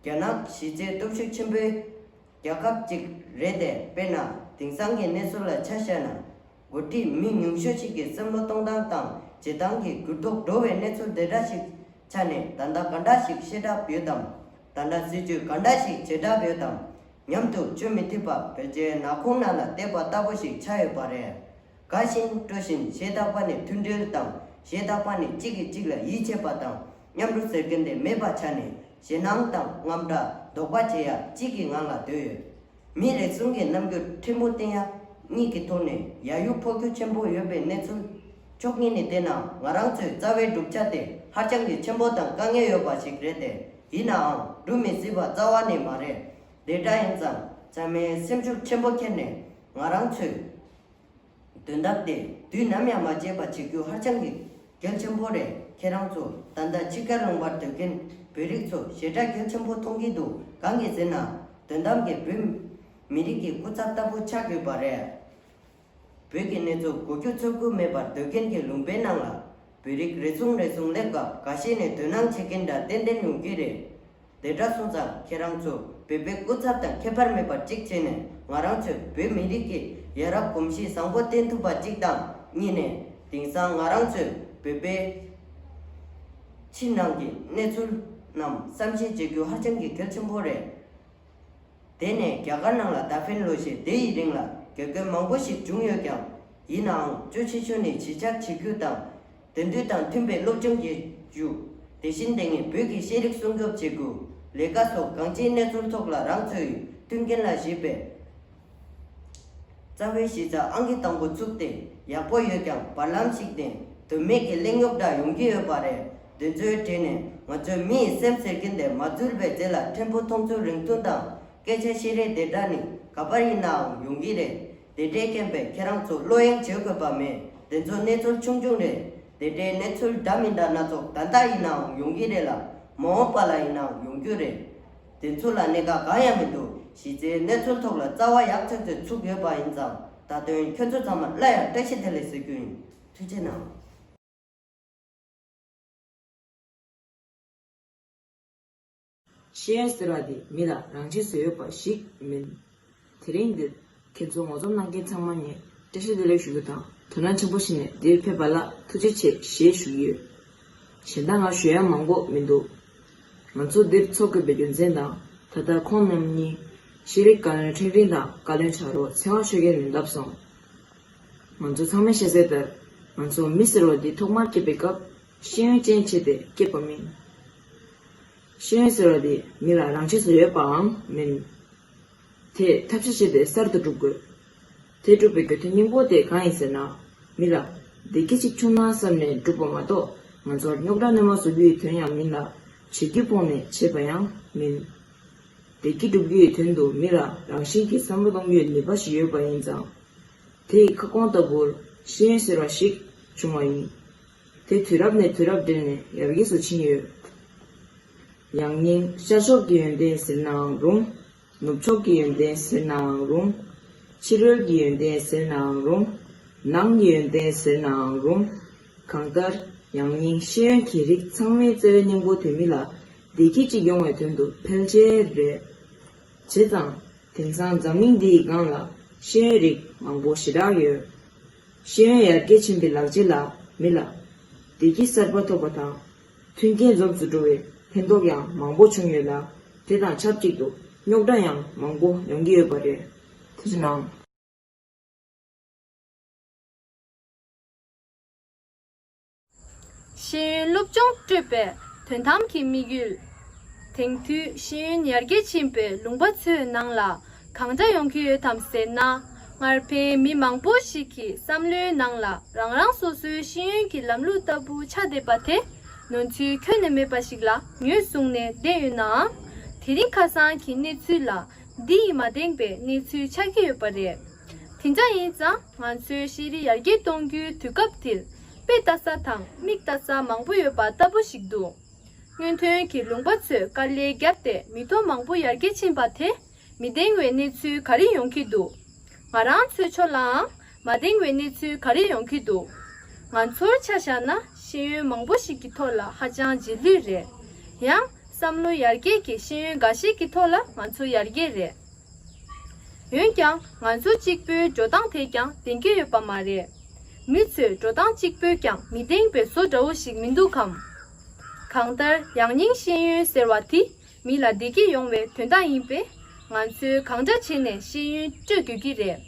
རྒྱ་ནག་གཞི་རྩའི་སྟོབས་ཤུགས་ཆེན་པོའི་རྒྱལ་ཁབ་ཅིག་རེད་དེ། དཔེར་ན་དེང་སང་གི་གནས་ཚུལ་ལ་ཆ་བཞག་ན། འགོ་ཁྲིད་མི་ཉུང་ཤོས་ཤིག་གི་བསམ་བློ་གཏོང་སྟངས་དང་བྱེད་སྟངས་ཀྱི་འགྱུར་ལྡོག་འགྲོ་བའི་གནས་ཚུལ་དེ་འདྲ་ཞིག་ཆ་ནས་ད་ལྟ་ག་འདྲ་ཞིག་བཤད་གྲབས་ཡོད་དམ། ད་ལྟ་སྲིད་ཇུས་ག་འདྲ་ཞིག་བྱེད་གྲབས་ཡོད་དམ། མཉམ་དུ་བྱེད་མི་ཐུབ་པ་ཕལ་ཆེར་ནག་ཁུང་ནང་ལ་བསྡད་པ་ལྟ་བུ་ཞིག་ཆགས་ཡོད་པ་རེད། དགའ་བཞིན་སྤྲོ་བཞིན་གཞས་དག་པ་ནས་མཐུན་སྒྲིལ་དང་གཞས་དག་པ་ནས་གཅིག་གིས་གཅིག་ལ་ཡིད་ཆེས་པ་དང་མཉམ་རུབ་ཟེར་མཁན་དེ་མེད་པ་ཆགས་ནས་ཞེད་སྣང་དང་དངངས་སྐྲག་དོགས་པ་བྱེད་ཡ་གཅིག་གི་ངང་ལ་སྡོད་ཡོད། མི་རེ་ཟུང་གི་རྣམ་འགྱུར་ཕྲན་བུ་བསྟན་ཡ་གཉིས་ཀྱི་ཐོག་ནས་ཡ་ཡུ་འཕོ་འགྱུར་ཆེན་པོ་ཡོད་པའི་གནས་ཚུལ་ཕྱོགས་གཉིས་ནས་བལྟས་ན་ང་རང་ཚོའི་རྩ་བའི་བསྒྲུབ་བྱ་དེ་ཧ་ཅང་གི་ཆེན་པོ་དང་དཀའ་ངལ་ཡོད་པ་ཞིག་རེད་དེ། ཡིན་ནའང་འགྲུབ་མི་སྲིད་པ་རྩ་བ་ནས་མ་རེད། དེ་འདྲ་ཡིན་ཙང་ཚང་མས་སེམས་ཤུགས་ཆེན་པོ་འཁྱེར་ནས་ང་རང་ཚོའི་དོན་དག་དེ་དུས་ནམ་ཡང་མ་བརྗེད་པ་བྱེད་རྒྱུ་ཧ་ཅང་གི་གལ་ཆེན་པོ་རེད། ཁྱེད་རང་ཚོ་ད་ལྟ་ཕྱི་རྒྱལ་ལུང་པར་སྡོད་མཁན་བོད་རིགས་ཚོ་ཞེ་དྲག་གལ་ཆེན་པོ་མཐོང་གི་འདུག་གང་གི་ཟེར་ན་དོན་དམ་གྱི་བོད་མི་རིགས་ཀྱི་སྐུ་ཚབ་ལྟ་བུ་ཆགས་དགོས་པ་རེད། བོད་ཀྱི་གནས་ཚུལ་གོ་རྒྱུ་ཚོར་རྒྱུ་མེད་པར་སྡོད་མཁན་གྱི་ལུང་པའི་ནང་ལ་བོད་རིགས་རེ་ཟུང་རེ་ཟུང་སླེབས་སྐབས་འགའ་ཤས་ནས་དོ་སྣང་བྱེད་མཁན་འདྲ་ཏན་ཏན་ཡོང་གི་རེད། དེ་འདྲ་སོང་ཙང་ཁྱེད་རང་ཚོ་བོད་པའི་སྐུ་ཚབ་དང་ཁྱད་པར་མེད་པར་གཅིག་བྱས་ནས་ང་རང་ཚོས་བོད་མི་རིགས་ཀྱི་ཡ་རབས་གོམས་གཤིས་བཟང་པོ་བསྟན་ཐུབ་པ་གཅིག་དང་། གཉིས་ནས་དེང་སང་ང་རང་ཚོས་བོད་པའི་ཕྱི་ནང་གི་གནས་ཚུལ་རྣམས་བསམ་ཤེས་བྱེད་རྒྱུ་ཧ་ཅང་གི་གལ་ཆེན་པོ་རེད། དེ་ནས་རྒྱ་གར་ནང་ལ་ད་ཕན་ལོ་ཞེས་དེ་ཡི་རིང་ལ་དགེ་སྐོས་མང་པོ་ཞིག་བྱུང་ཡོད་ཀྱང་། ཡིན་ནའང་གཙོ་ཆེ་ཤོས་ནི་གཞིས་ཆགས་བྱེད་རྒྱུ་དང་། དེང་དུས་དང་མཐུན་པའི་སློབ་སྦྱོང་བྱེད་རྒྱུ། དེ་བཞིན་དེ་སྔའི་བོད་ཀྱི་ཤེས་རིག་སྲུང་སྐྱོབ་བྱེད་དགོས། ལས་ཀ་སོགས་གང་ཅིའི་གནས་ཚུལ་ཐོག་ལ་རང་ཚོ་ཡི་མཐུན་རྐྱེན་ལ་གཞིགས་པའི་རྩ་བའི་གཞི་རྩ་ཨང་ཀི་དང་པོ་བཙུགས་ཏེ་ཡག་པོ་ཡོད་ཀྱང་བར་ལམ་ཞིག་ནས་དོན་མེད་ཀྱི་གླེང་རྙོག་འདྲ་ཡོང་གི་ཡོད་པ་རེད། དེ་ཚོའི་གྲས་ནས་ང་ཚོའི་མི་ཡི་སེམས་ཟེར་མཁན་དེ་མ་འཛུལ་བའི་རྗེས་ལ་ཕྲན་བུ་མཐོང་ཚུལ་རིང་ཐུང་དང་སྐད་ཆ་བཤད་རེས་དེ་འདྲ་ནི་ག་པར་ཡིན་ནའང་ཡོང་གི་རེད། དེ་འདྲའི་རྐྱེན་པས་ཁྱེད་རང་ཚོ་བློ་གཡེང་བྱེད་དགོས་པ་མེད། དེ་ཚོ་གནས་ཚུལ་ཆུང་ཆུང་རེད། དེ་འདྲའི་གནས་ཚུལ་འདྲ་མི་འདྲ་སྣ་ཚོགས་ད་ལྟ་ཡིན་ནའང་ཡོང་གི་རེད་ལ། མ་འོངས་པ་ལ་ཡིན་ནའང་ཡོང་རྒྱུ་རེད། དེ་ཚོ་ལ་གནད་འགག་གང་ཡང་མི་འདུག་གཞི་རྩའི་གནས་ཚུལ་ཐོག་ལ་རྩ་བ་ཡག་ཚོད་ཚོད་ཚུགས་ཡོད་པ་ཡིན་ཙང་། ད་དོན་ཁྱོད་ཚོ་ཚང་མ་སླར་ཡང་བཀྲ་ཤིས་བདེ་ལེགས་ཟེར་རྒྱུ་ཡིན། ཐུགས་རྗེ་གནང་། ཤེས་ཡོན་ཟེར་བ་དེ་མི་ལ་རང་ཆས་བཟོས་ཡོད་པ་ཞིག་མིན། དེ་རིང་འདིར་ཁྱེད་ཚོ་ངོ་འཛོམས་གནང་མཁན་ཚང་མ་ངས་བཀྲ་ཤིས་བདེ་ལེགས་ཞུ་རྒྱུ་དང་དོ་སྣང་ཆེན་པོ་བྱས་ནས་འདིར་ཕེབས་པ་ལ་ཐུགས་རྗེ་ཆེ་ཞེས་ཞུ་གི་ཡོད། གཞན་དག་ང་ཞུ་ཡ་མང་པོ་མི་འདུག་ང་ཚོ་འདིར་འཚོགས་དགོས་པའི་རྒྱུ་མཚན་དང་ ད་ལྟ་ཁོང་རྣམ་གཉིས་ཤེས་རིག་བཀའ་བློན་ཁྲིན་ཀྲིན་དང་བཀའ་བློན་ཕྱག་རོགས་ཚེ་དབང་ཆོས་རྒྱལ་ལ་བསླབས་སོང་། ང་ཚོ་ཚང་མས་ཤེས་གསལ་ལྟར། ང་ཚོ་མི་ཟེར་བ་འདི་ཐོག་མར་སྐྱེས་པའི་སྐབས་ཤེས་ཡོན་ཅན་བྱས་ཏེ་སྐྱེས་པ་མིན། ཤེས་ཡོན་ཟེར་བ་འདི་མི་ལ་རང་ཆས་སུ་ཡོད་པའང་མིན། དེ་ཐབས་ཤེས་བྱས་ཏེ་གསར་དུ་སྒྲུབ་དགོས། དེ་སྒྲུབ་པའི་དགོས་དོན་སྙིང་པོ་དེ་གང་ཡིན་ཟེར་ན། མི་ལ་བདེ་སྐྱིད་ཅིག་བྱུང་ན་བསམ་ནས་སྒྲུབ་པ་མ་གཏོགས། ང་ཚོར་རྙོག་དྲ་རྣལ་མ་བཟོ་རྒྱུའི་དོན་ཡང་མིན་ལ། བྱེད་རྒྱུ་སྤོང་ནས་བྱས་པ་ཡང་མིན། བདེ་སྐྱིད་སྒྲུབ་རྒྱུའི་དོན་དུ་མི་ལ་རང་བཞིན་གྱིས་བསམ་བློ་གཏོང་རྒྱུའི་ནུས་པ་ཞིག་ཡོད་པ་ཡིན་ཙང་། དེ་ཡི་ཁ་སྐོང་ལྟ་བུར་ཤེས་ཡོན་ཟེར་བ་ཞིག་བྱུང་བ་ཡིན། དེ་དུས་རབས་ནས་དུས་རབས་བསྒྲིལ་ནས་ཡར་རྒྱས་སུ་ཕྱིན་ཡོད། ཡང་སྙིང་ཤར་ཕྱོགས་ཀྱི་ཡོན་ཏན་ཟེར་ནའང་རུང་། ནུབ་ཕྱོགས་ཀྱི་ཡོན་ཏན་ཟེར་ནའང་རུང་། ཕྱི་རོལ་གྱི་ཡོན་ཏན་ཟེར་ནའང་རུང་། ནང་གི་ཡོན་ཏན་ཟེར་ནའང་རུང་། གང་ལྟར་ཡང་སྙིང་ཤེས་ཡོན་གྱི་རིགས་ཚང་མའི་རྩ་བའི་སྙིང་པོ་དེ་མི་ལ་བདེ་སྐྱིད་ཅིག་ཡོང་བའི་དོན་དུ་ཕལ་ཆེར་རེད། བྱས་ཙང་། དེང་སང་འཛམ་གླིང་འདིའི་སྒང་ལ་ཤེས་ཡོན་རིགས་མང་པོ་ཞེ་དྲག་ཡོད། ཤེས་ཡོན་ཡར་རྒྱས་ཕྱིན་པའི་ལག་རྗེས་ལ་མི་ལ་བདེ་སྐྱིད་གསར་པ་ཐོབ་པ་དང་། མཐུན་རྐྱེན་འཛོམས་སུ་འགྲོ་བའི་ཕན་ཐོགས་ཡང་མང་པོ་བྱུང་ཡོད་ལ། དེ་དང་ཆབས་ཅིག་ཏུ་རྙོག་དྲ་ཡང་མང་པོ་ཡོང་གི་ཡོད་པ་རེད། ཐུགས་རྗེ་གནང་། ཤེས་ཡོན་སློབ་སྦྱོང་སྤྲོད་པའི་དོན་དམ་གྱི་དམིགས་ཡུལ། དེང་དུས་ཤེས་ཡོན་ཡར་རྒྱས་ཕྱིན་པའི་ལུང་པ་ཚོའི་ནང་ལ་གང་འདྲ་ཡོང་གི་ཡོད་དམ་ཟེར་ན། སྔར་ཕན་མི་མང་པོ་ཞིག་གི་བསམ་བློའི་ནང་ལ་རང་རང་སོ་སོའི་ཤེས་ཡོན་གྱི་ལམ་ལུགས་ལྟ་བུ་ཆགས་བསྡད་པ་དེ་ནོར་འཁྲུལ་ཁྱོན་ནས་མེད་པ་ཞིག་ལ་ངོས་བཟུང་ནས་བསྡད་ཡོད་ནའང་། དེ་རིང་ཁ་སང་གི་གནས་ཚུལ་ལ་འདི་ཡིས་མ་བདེན་པའི་གནས་ཚུལ་ཆགས་ཀྱི་ཡོད་པ་རེད། དེ་འདྲ་ཡིན་ཙང་ང་ཚོའི་ཤེས་རིག་ཡར་རྒྱས་གཏོང་རྒྱུའི་དུས་སྐབས་འདིར་དཔེ་ལྟ་ས་དང་མིག་ལྟ་ས་མང་པོ་ཡོད་པ་ལྟ་བུ་ཞིག་འདུག་སྔོན་ཐོན་གྱི་ལུང་པ་ཚོས་དཀའ་ལས་བརྒྱབ་སྟེ་མི་ཐོག་མང་པོ་ཡར་རྒྱས་ཕྱིན་པ་དེ་མི་བདེན་པའི་གནས་ཚུལ་ག་རེ་ཡོང་གི་འདུག་ང་རང་ཚོའི་ཕྱོགས་ལའང་མ་བདེན་པའི་གནས་ཚུལ་ག་རེ་ཡོང་གི་འདུག་ང་ཚོར་ཆ་བཞག་ན་ཤེས་ཡོན་མང་པོ་ཞིག་གི་ཐོག་ལ་ཧ་ཅང་རྗེས་ལུས་རེད། ཡང་བསམ་བློ་ཡར་རྒྱས་ཀྱི་ཤེས་ཡོན་འགའ་ཞིག་གི་ཐོག་ལ་ང་ཚོ་ཡར་རྒྱས་རེད། འོན་ཀྱང་ང་ཚོ་གཅིག་པུའི་འགྲོ་སྟངས་དེས་ཀྱང་བདེན་གྱི་ཡོད་པ་མ་རེད། མི་ཚོའི་འགྲོ་སྟངས་གཅིག་པུས་ཀྱང་མི་བདེན་པའི་བཟོ་འདྲ་བོ་ཞིག་མི་འདུག་གམ། གང་ལྟར་ཡང་སྙིང་ཤེས་ཡོན་ཟེར་བ་དེ་མི་ལ་བདེ་སྐྱིད་ཡོང་བའི་དོན་དག་ཡིན་པས། ང་ཚོས་གང་འདྲ་བྱས་ནས་ཤེས་ཡོན་སྤྲོད་དགོས་ཀྱི་རེད།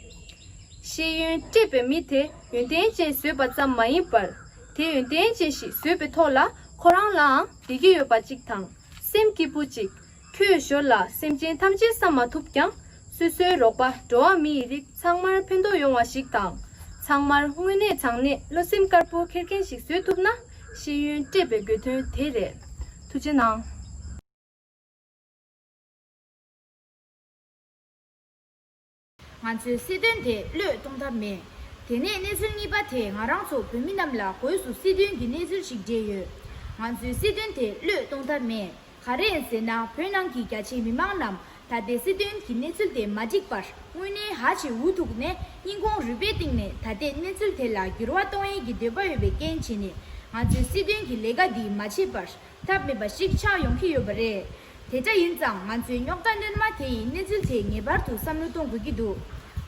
ཤེས་ཡོན་སྤྲད་པའི་མི་དེ་ཡོན་ཏན་ཅན་བཟོས་པ་ཙམ་མ་ཡིན་པར། དེ་ཡོན་ཏན་ཅན་ཞིག་བཟོས་པའི་ཐོག་ལ་ཁོ་རང་ལའང་བདེ་སྐྱིད་ཡོད་པ་གཅིག་དང་། སེམས་སྐྱིད་པོ་གཅིག་ཁྱོའི་ཞོར་ལ་སེམས་ཅན་ཐམས་ཅད་བསམ་མ་ཐུབ་ཀྱང་། སོ་སོའི་རོགས་པ་འགྲོ་བ་མིའི་རིགས་ཚང་མར་ཕན་ཐོགས་ཡོང་བ་ཞིག་དང་། ཚང་མར་དངོས་གནས་དྲང་གནས་བློ་སེམས་དཀར་པོ་འཁྱེར་མཁན་ཞིག་བཟོས་ཐུབ་ན། ཤེས་ཡོན་སྤྲད་པའི་དགོས་དོན་དེ་རེད། ཐུགས་རྗེ་གནང་། ང་ཚོས་སྲིད་དོན་དེ་བློས་གཏོང་ཐབས་མེད། དེ་ནས་གནས་ཚུལ་གཉིས་པ་དེ་ང་རང་ཚོ་བོད་མི་རྣམས་ལ་སྒོས་སུ་སྲིད་དོན་གྱི་གནས་ཚུལ་ཞིག་འདྲེས་ཡོད། ང་ཚོས་སྲིད་དོན་དེ་བློས་གཏོང་ཐབས་མེད། ག་རེ་ཡིན་ཟེར་ན། བོད་ནང་གི་རྒྱ་ཆེའི་མི་མང་རྣམས་ད་ལྟའི་སྲིད་དོན་གྱི་གནས་ཚུལ་དེ་མ་འགྲིག་པར་དངོས་གནས་ཧ་ཅང་འུ་ཐུག་ནས་སྙིང་ཁོང་རུས་པའི་གཏིང་ནས་ད་ལྟའི་གནས་ཚུལ་དེ་ལ་འགྱུར་བ་གཏོང་ཡས་ཀྱི་འདོད་པ་ཡོད་པའི་རྐྱེན་བྱས་ནས། ང་ཚོས་སྲིད་དོན་གྱི་ལས་ཀ་འདི་མ་བྱས་པར་ཐབས་མེད་པ་ཞིག་ཆགས་ཡོང་གི་ཡོད་པ་རེད། དེ་འདྲ་ཡིན་ཙང་ང་ཚོས་རྙོག་དྲ་སྣོན་མ་དེ་ཡི་གནས་ཚུལ་དེ་ངེས་པར་དུ་བསམ་བློ་གཏོང་དགོས་ཀྱི་འདུག་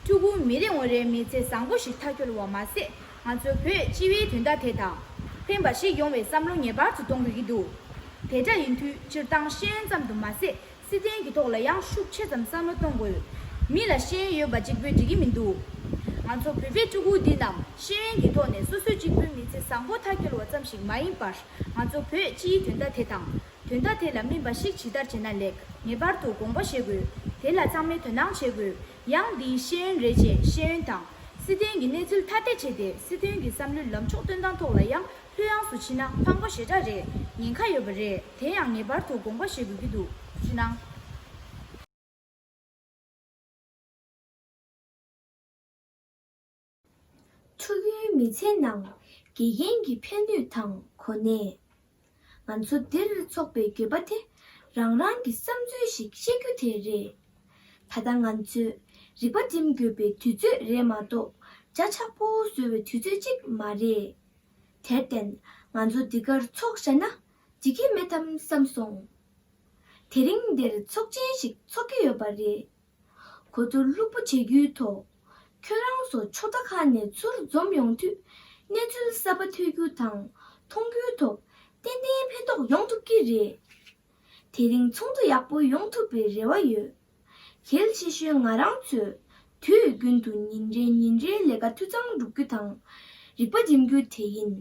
ཕྲུ་གུ་མི་རེ་ངོ་རེའི་མི་ཚེ་བཟང་པོ་ཞིག་མཐའ་འཁྱོལ་བ་མ་ཟད། ང་ཚོ་བོད་སྤྱི་བའི་དོན་དག་དེ་དང་ཕན་པ་ཞིག་ཡོང་བའི་བསམ་བློ་ངེས་པར་དུ་གཏོང་དགོས་ཀྱི་འདུག་དེ་འདྲ་ཡིན་དུས་སྤྱིར་བཏང་ཤེས་ཡོན་ཙམ་དུ་མ་ཟད། སྲིད་དོན་གྱི་ཐོག་ལ་ཡང་ཤུགས་ཆེ་ཙམ་བསམ་བློ་གཏོང་དགོས། མི་ལ་ཤེས་ཡོན་ཡོད་པ་གཅིག་པུས་འགྲིག་གི་མི་འདུག་ང་ཚོ་བོད་པའི་ཕྲུ་གུ་འདི་རྣམས་ཤེས་ཡོན་གྱི་ཐོག་ནས་སོ་སོའི་གཅིག་པུའི་མི་ཚེ་བཟང་པོ་མཐའ་འཁྱོལ་བ་ཙམ་ཞིག་མ་ཡིན་པར། ང་ཚོ་བོད་སྤྱིའི་དོན་དག་དེ་དང་། དོན་དག་དེ་ལ་སྨིན་པ་ཞིག་ཇི་ལྟར་བྱེད་ན་ལེགས། ངེས་པར་དུ་དགོངས་པ་བཞེས་དགོས། དེ་ལ་ཚང་མས་དོ་སྣང་བྱེད་དགོས། ཡང་འདིའི་ཤེས་ཡོན་རེ་ཆེ་ཤེས་ཡོན་དང་། སྲིད་དོན་གྱི་གནས་ཚུལ་ཐ་དད་བྱས་ཏེ་སྲིད་དོན་གྱི་བསམ་བློའི་ལམ་ཕྱོགས་སྟོན་སྟངས་ཐོག་ལ་ཡང་། ལྷོད་ཡངས་སུ་ཕྱིན་ན་ཕངས་པོ་ཞེ་དྲག་རེད། ཉེན་ཁ་ཡོད་པ་རེད། དེ་ཡང་ངེས་པར་དུ་དགོངས་པ་བཞེས་དགོས་ཀྱི་འདུག་ཐུགས་རྗེ་གནང་། ཕྲུ་གུའི་མི་ཚེའི་ནང་དགེ་རྒན་གྱི་ཕན་ནུས་དང་གོ་གནས། ང་ཚོ་འདིར་འཚོགས་པའི་དགོས་པ་དེ་རང་རང་གི་བསམ་ཚུལ་ཞིག་བཤད་རྒྱུ་དེ་རེད། ད་ལྟ་ང་ཚོས་རིག་པ་སྒྲིམ་དགོས་པའི་དུས་ཚོད་རེད་མ་གཏོགས་ཇ་ཆག་པོ་བཟོ་བའི་དུས་ཚོད་ཅིག་མ་རེད། དེར་བརྟེན་ང་ཚོ་འདི་གར་ཚོགས་བཞག་ན་འགྲིག་གི་མེད་དམ་བསམ་སོང་། དེ་རིང་འདིར་ཚོགས་ཆེན་ཞིག་ཚོགས་ཀྱི་ཡོད་པ་རེད། གོ་བསྡུར་ལྷུག་པོ་བྱེད་རྒྱུའི་ཐོག་ཁྱོད་རང་ཚོ་ཕྱོགས་མཐའ་ཁག་ནས་ཚུར་འཛོམས་ཡོང་དུས་གནས་ཚུལ་གསར་པ་ཐོས་རྒྱུ་དང་མཐོང་རྒྱུའི་ཐོག་ཏན་ཏན་ཕན་ཐོགས་ཡོང་ཐུབ་ཀྱི་རེད། དེ་རིང་ཚོགས་འདུ་ཡག་པོ་ཡོང་ཐུབ་པའི་རེ་བ་ཡོད། གལ་ཆེ་ཤོས་ང་རང་ཚོས་དུས་རྒྱུན་དུ་ཉིན་རེ་ཉིན་རེའི་ལས་ཀ་འཐུས་ཚང་སྒྲུབ་རྒྱུ་དང་། རིག་པ་འགྲིམ་རྒྱུ་དེ་ཡིན།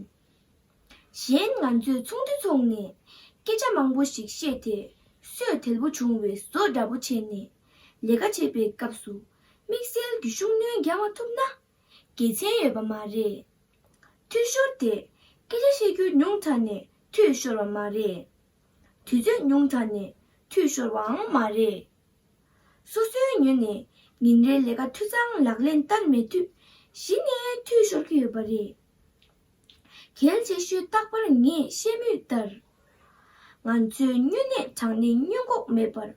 གཞན་ང་ཚོས་ཚོགས་འདུ་འཚོགས་ནས་སྐད་ཆ་མང་པོ་ཞིག་བཤད་དེ། སོས་དལ་པོ་བྱུང་བའི་བཟོ་འདྲ་པོ་བྱས་ནས་ལས་ཀ་བྱེད་པའི་སྐབས་སུ་དམིགས་བསལ་གྱི་ཤུགས་སྣོན་རྒྱག་མ་ཐུབ་ན་དགེ་མཚན་ཡོད་པ་མ་རེད། འཐུས་ཤོར་དེ་སྐད་ཆ་བཤད་རྒྱུ་ཉུང་དྲགས་ནས་འཐུས་ཤོར་བ་མ་རེད། དུས་ཚོད་ཉུང་དྲགས་ནས་འཐུས་ཤོར་བའང་མ་རེད། སོ་སོའི་ངོས་ནས་ཉིན་རེའི་ལས་ཀ་འཐུས་ཚང་ལག་ལེན་བསྟར་མེད་དུས་གཞི་ནས་འཐུས་ཤོར་གྱི་ཡོད་པ་རེད། གལ་ཆེ་ཤོས་རྟག་པར་ངས་བཤད་མུས་ལྟར། ང་ཚོས་དངོས་གནས་དྲང་གནས་སྔོན་འགོག་མེད་པར་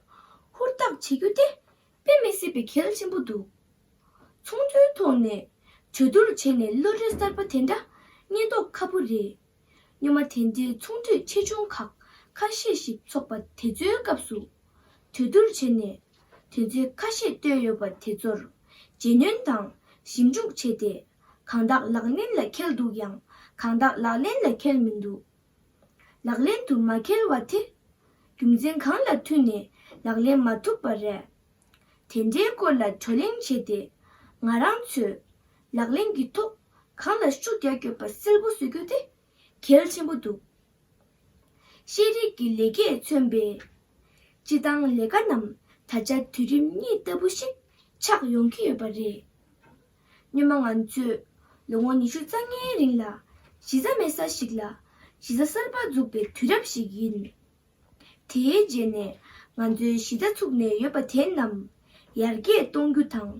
ཧུར་ཐག་བྱེད་རྒྱུ་དེ་དཔེ་མི་སྲིད་པའི་གལ་ཆེན་པོ་འདུག་ཚོགས་འདུའི་ཐོག་ནས་གྲོས་བསྡུར་བྱས་ནས་བློ་གྲོས་གསར་པ་དེ་འདྲ་རྙེད་མདོག་ཁ་པོ་རེད། སྔོན་མ་དེ་འདྲའི་ཚོགས་འདུ་ཆེ་ཆུང་ཁག་ཁ་ཤས་ཤིག་ཚོགས་པ་དེ་ཚོའི་སྐབས་སུ་གྲོས་བསྡུར་བྱས་ནས་དོན་ཚན་ཁ་ཤས་བཏོན་ཡོད་པ་དེ་ཚོར་རྗེས་སྣོན་དང་ཞིབ་འཇུག་བྱས་ཏེ། གང་དག་ལག་ལེན་ལ་འཁེལ་འདུག་ཡང་གང་དག་ལག་ལེན་ལ་འཁེལ་མི་འདུག་ལག་ལེན་དུ་མ་འཁེལ་བ་དེ་རྒྱུ་མཚན་གང་ལ་མཐུད་ནས་ལག་ལེན་མ་ཐུབ་པ་རེད། དེ་འདྲའི་སྐོར་ལ་བགྲོ་གླེང་བྱས་ཏེ། ང་རང་ཚོས་ལག་ལེན་གྱི་ཐོག་གང་ལ་ཤུགས་རྒྱག་དགོས་པ་གསལ་པོ་བཟོ་རྒྱུ་དེ་གལ་ཆེན་པོ་འདུག་ཤེས་རིག་གི་ལེགས་སྐྱེས་མཚོན་པའི་སྤྱི་བཏང་ལས་ཀ་རྣམས་ད་ཆ་དུས་རིམ་གཉིས་ལྟ་བུ་ཞིག་ཆགས་ཡོང་གི་ཡོད་པ་རེད། སྔོན་མ་ང་ཚོས་ལོ་ངོ་ཉི་ཤུ་རྩ་ལྔའི་རིང་ལ་གཞི་རྩ་མེད་ས་ཞིག་ལ་གཞི་རྩ་གསར་པ་འཛུགས་པའི་དུས་རབས་ཤིག་ཡིན། དེའི་རྗེས་ནས་ང་ཚོས་གཞི་རྩ་ཚུགས་ནས་ཡོད་པ་དེ་རྣམས་ཡར་རྒྱས་གཏོང་རྒྱུ་དང་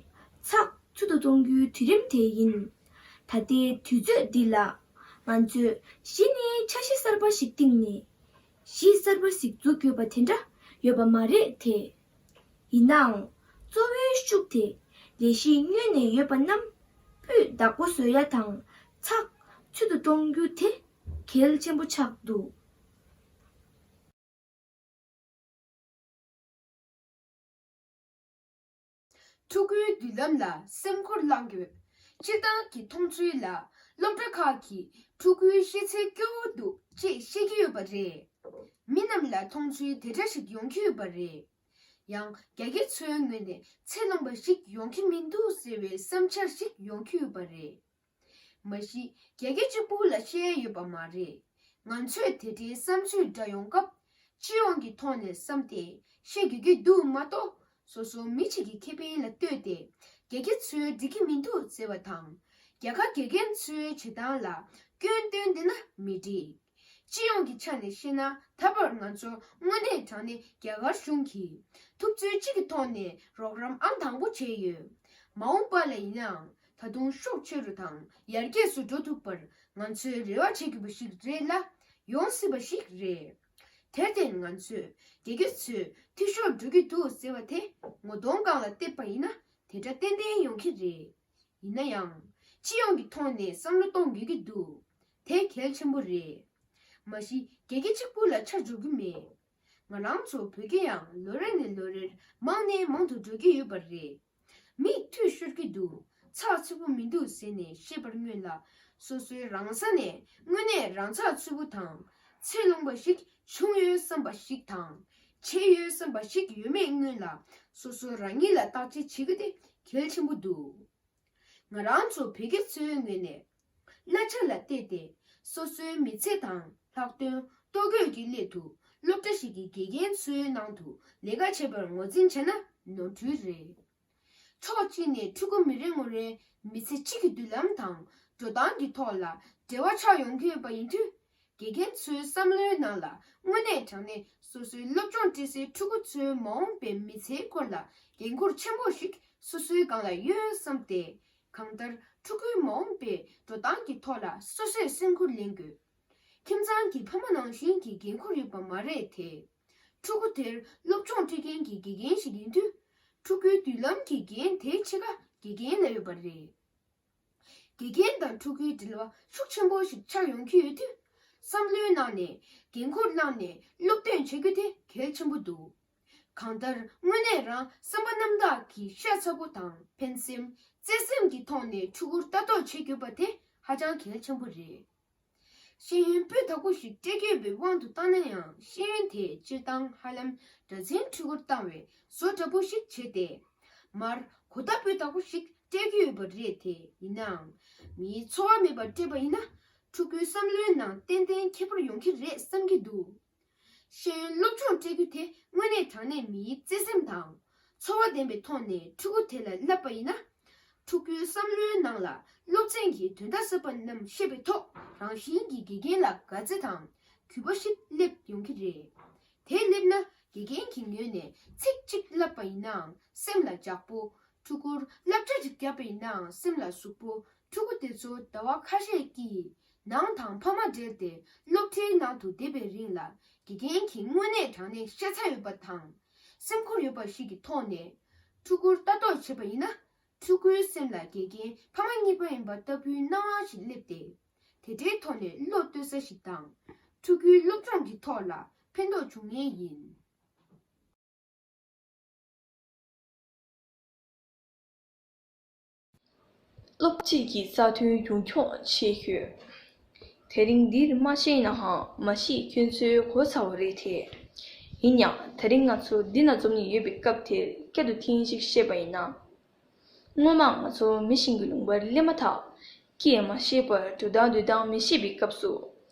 ཚགས་ཚུད་དུ་གཏོང་རྒྱུའི་དུས་རིམ་དེ་ཡིན། ད་ལྟའི་དུས་ཚོད་འདི་ལ་ང་ཚོས་གཞི་ནས་འཆར་གཞི་གསར་པ་ཞིག་བཏིང་ནས་གཞི་གསར་པ་ཞིག་འཛུགས་དགོས་པ་དེ་འདྲ་ཡོད་པ་མ་རེད་དེ། ཡིན་ནའང་གཙོ་བོའི་ཤུགས་དེ་ལས་གཞི་སྔོན་ནས་ཡོད་པ་རྣམས་སྤུས་དག་པོ་བཟོ་ཡ་དང་ཚགས་ཚུད་དུ་གཏོང་རྒྱུ་དེ་གལ་ཆེན་པོ་ཆགས་འདུག་ཕྲུ་གུའི་མདུན་ལམ་ལ་སེམས་ཁུར་བླང་དགོས། སྤྱིར་བཏང་གི་མཐོང་ཚུལ་ལ་སློབ་གྲྭ་ཁག་གིས་ཕྲུ་གུའི་ཤེས་ཚད་སྐྱོ་བོ་འདུག་ཅེས་བཤད་ཀྱི་ཡོད་པ་རེད། མི་རྣམས་ལ་མཐོང་ཚུལ་དེ་འདྲ་ཞིག་ཡོང་གི་ཡོད་པ་རེད། ཡང་རྒྱ་སྐྱེད་ཚོའི་ངོས་ནས་ཚད་ལོངས་པ་ཞིག་ཡོང་གི་མི་འདུག་ཟེར་བའི་བསམ་འཆར་ཞིག་ཡོང་གི་ཡོད་པ་རེད། མ་གཞི་རྒྱ་སྐད་གཅིག་པུ་ལ་བཤད་ཡོད་པ་མ་རེད། ང་ཚོས་དེ་འདྲའི་བསམ་ཚུལ་འདྲ་ཡོང་སྐབས་སྤྱི་ཡོངས་ཀྱི་ཐོག་ནས་བསམ་སྟེ་བཤད་དགོས་ཀྱི་འདུག་མ་གཏོགས། སོ་སོ་མི་གཅིག་གི་ཁེ་ཕན་ལ་ལྟོས་ཏེ་རྒྱ་སྐད་ཚོས་འགྲིག་གི་མི་འདུག་ཟེར་བ་དང་། རྒྱ་གར་དགེ་རྒན་ཚོའི་བྱེད་སྟངས་ལ་སྐྱོན་བཏོན་བསྡད་ན་མི་འགྲིག་སྤྱི་ཡོངས་ཀྱི་ཆ་ནས་བཤད་ན། ད་བར་ང་ཚོ་དངོས་གནས་དྲང་གནས་རྒྱ་གར་གཞུང་གིས་ཐུབ་ཚོད་གཅིག་གི་ཐོག་ནས་རོགས་རམ་ཨང་དང་པོ་བྱས་ཡོད། མ་འོངས་པ་ལ་ཡིན་ནའང་ད་དུང་ཤུགས་ཆེ་རུ་དང་ཡར་རྒྱས་སུ་འགྲོ་ཐུབ་པར་ང་ཚོས་རེ་བ་བྱེད་དགོས་པ་ཞིག་རེད་ལ། ཡོང་སྲིད་པ་ཞིག་རེད། དེར་བརྟེན་ང་ཚོས་རྒྱ་སྐྱེད་ཚོས་འཐུས་ཤོར་འགྲོ་གི་འདུག་ཟེར་བ་དེ་ངོ་གདོང་སྒང་ལ་བལྟས་པ་ཡིན་ན་དེ་འདྲ་ཏན་ཏན་ཡོང་གི་རེད། ཡིན་ན་ཡང་། སྤྱི་ཡོངས་ཀྱི་ཐོག་ནས་བསམ་བློ་གཏོང་དགོས་ཀྱི་འདུག་དེ་གལ་ཆེན་པོ་རེད། མ་གཞི་རྒྱ་སྐད་གཅིག་པུ་ལ་ཆ་འཇོག་རྒྱུ་མེད། ང་རང་ཚོ་བོད་སྐད་ཡང་ལོ་རེ་ནས་ལོ་རེར་མང་ནས་མང་དུ་འགྲོ་གི་ཡོད་པ་རེད། མིས་འཐུས་ཤོར་གྱི་འདུག་ཚགས་ཚུད་པོ་མི་འདུག་ཟེར་ནས་བཤད་པར་སྔོན་ལ། སོ་སོའི་རང་ས་ནས་དངོས་གནས་རང་ཚགས་ཚུད་པོ་དང་། ཚད་ལོངས་པ་ཞིག་བྱུང་ཡོད་བསམ་པ་ཞིག་དང་། བྱས་ཡོད་བསམ་པ་ཞིག་ཡོད་མེད་སྔོན་ལ་སོ་སོ་རང་ཉིད་ལ་བརྟག་དཔྱད་བྱེད་རྒྱུ་དེ་གལ་ཆེན་པོ་འདུག་ང་རང་ཚོ་བོད་སྐྱེད་ཚོའི་ངོས་ནས། གླ་ཆ་ལ་བལྟས་ཏེ། སོ་སོའི་མི་ཚེ་དང་ལྷག་དོན་ལྟོ་གོས་ཀྱི་སླད་དུ་སློབ་གྲྭ་ཞིག་གི་དགེ་རྒན་ཚོའི་ནང་དུ་ལས་ཀ་བྱེད་པར་ངོས་འཛིན་བྱས་ན་ནོར་འཁྲུལ་རེད། ཕྱོགས་གཅིག་ནས་ཕྲུ་གུ་མི་རེ་ངོ་རེའི་མི་ཚེ་གཅིག་གི་མདུན་ལམ་དང་འགྲོ་སྟངས་ཀྱི་ཐོག་ལ་འབྲེལ་བ་ཆགས་ཡོང་གི་ཡོད་པ་ཡིན་དུས། དགེ་རྒན་ཚོའི་བསམ་བློའི་ནང་ལ་དངོས་གནས་དྲང་གནས་སོ་སོའི་སློབ་སྦྱོང་སྤྲད་སའི་ཕྲུ་གུ་ཚོའི་མ་འོངས་པའི་མི་ཚེའི་སྐོར་ལ་འགན་ཁུར་ཆེན་པོ་ཞིག་སོ་སོའི་སྒང་ལ་ཡོད་བསམ་སྟེ། གང་ལྟར་ཕྲུ་གུའི་མ་འོངས་པའི་འགྲོ་སྟངས་ཀྱི་ཐོག་ལ་སོ་སོས་སེམས་ཁུར་ལེན་དགོས། ཁྱིམ་ཚང་གི་ཕ་མ་ནང་བཞིན་གྱི་འགན་ཁུར་ཡོད་པ་མ་རེད་དེ། ཕྲུ་གུ་དེར་སློབ་སྦྱོང་སྤྲད་མཁན་གྱི་དགེ་རྒན་ཞིག་ཡིན་དུས། ཕྲུ་གུའི་མདུན་ལམ་གྱི་འགན་དེའི་ཕྱེད་ཀ་དགེ་རྒན་ལ་ཡོད་པ་རེད། དགེ་རྒན་དང་ཕྲུ་གུའི་འབྲེལ་བ་ཤུགས་ཆེན་པོ་ཞིག་ཆགས་ཡོང་གི་ཡོད་དུས། བསམ་བློའི་ནང་ནས་འགན་ཁུར་བླངས་ནས་སློབ་སྟོན་བྱེད་རྒྱུ་དེ་གལ་ཆེན་པོ་འདུག་གང་ལྟར་དངོས་གནས་རང་བསམ་པ་རྣམ་དག་གིས་ཤ་ཚ་པོ་དང་ཕན་སེམས་བརྩེ་སེམས་ཀྱི་ཐོག་ནས་ཕྲུ་གུར་ལྟ་རྟོག་བྱེད་དགོས་པ་དེ་ཧ་ཅང་གལ་ཆེན་པོ་རེད། ཤེས་ཡོན་སྤུས་དག་པོ་ཞིག་སྤྲད་ཀྱི་ཡོད་པའི་དབང་དུ་བཏང་ན་ཡང་། ཤེས་ཡོན་དེ་སྤྱིར་བཏང་ཧ་ལམ་སྒྲ་འཛིན་འཕྲུལ་འཁོར་བཏང་བའི་བཟོ་འདྲ་པོ་ཞིག་བྱས་ཏེ། མར་གོ་བརྡ་སྤུས་དག་པོ་ཞིག་སྤྲད་ཀྱི་ཡོད་པ་རེད་དེ། ཡིན་ནའང་། མིའི་ཚོར་བ་མེད་པར་སྤྲད་པ་ཡིན་ན། ཕྲུ་གུའི་བསམ་བློའི་ནང་ཏན་ཏན་ཁྱད་པར་ཡོང་གི་རེད་བསམ་གྱི་འདུག་ཤེས་ཡོན་སློབ་སྦྱོང་སྤྲད་རྒྱུ་དེ་དངོས་གནས་དྲང་གནས་མིའི་བརྩེ་སེམས་དང་། ཚོར་བ་ལྡན་པའི་ཐོག་ནས་ཕྲུ་གུ་དེ་ལ་བསླབས་པ་ཡིན་ན། ཕྲུ་གུའི་བསམ་བློའི་ནང་ལ་སློབ་ཚན་གྱི་དོན་དག་ཟབ་པ་རྣམས་ཤེས་པའི་ཐོག་རང་བཞིན་གྱིས་དགེ་རྒན་ལ་དགའ་ཚོར་དང་གུས་པ་ཞིག་སླེབས་ཡོང་གི་རེད། དེ་སླེབས་ན་དགེ་རྒན་གྱི་ངོས་ནས་ཚིག་གཅིག་བསླབས་པ་ཡིན་ནའང་སེམས་ལ་འཇགས་པོ། ཕྲུ་གུར་སློབ་གྲྭ་ཞིག་བརྒྱབ་པ་ཡིན་ནའང་སེམས་ལ་ཟུག་པོ། ཕྲུ་གུ་དེ་ཚོ་ཟླ་བ་ཁ་ཤས་ཀྱི་ནང་དང་ཕ་མ་བྲལ་ཏེ་སློབ་གྲྭའི་ནང་དུ་བསྡད་པའི་རིང་ལ་དགེ་རྒན་གྱིས་དངོས་གནས་དྲང་གནས་ཤ་ཚ་ཡོད་པ་དང་། སེམས་ཁུར་ཡོད་པ་ཞིག་གི་ཐོག་ནས་ཕྲུ་གུར་ལྟ་རྟོག་བྱས་པ་ཡིན་ན། ཕྲུ་གུའི་སེམས་ལ་དགེ་རྒན་ཕ་མ་གཉིས་པ་ཡིན་པ་ལྟ་བུའི་སྣང་བ་ཞིག་སླེབས་ཏེ། དེ་འདྲའི་ཐོག་ནས་བློ་གཏོད་ས་ཞིག་དང་། ཕྲུ་གུའི་སློབ་སྦྱོང་གི་ཐོག་ལ་ཕན་ཐོགས་འབྱུང་ངེས་ཡིན། སློབ་ཁྲིད་ཀྱི་རྩ་དོན་རྒྱུན་འཁྱོངས་བྱེད་དགོས། དེ་རིང་འདིར་མ་བཤད་ནའང་མ་གཞི་ཁྱོད་ཚོས་གོ་ཚར་བ་རེད་དེ། ཡིན་ཡང་དེ་རིང་ང་ཚོ་འདི་ན་འཛོམས་ནས་ཡོད་པའི་སྐབས་དེར་བསྐྱར་དུ་ཐེངས་ཤིག་བཤད་པ་ཡིན་ན། སྔོན་མ་ང་ཚོ་མི་གཞན་གྱི་ལུང་པར་སླེབས་མ་ཐག་སྐད་མ་བཤད་པར་འགྲོ་སྟངས་སྡོད་སྟངས་མི་ཤེས་པའི་སྐབས་སུ།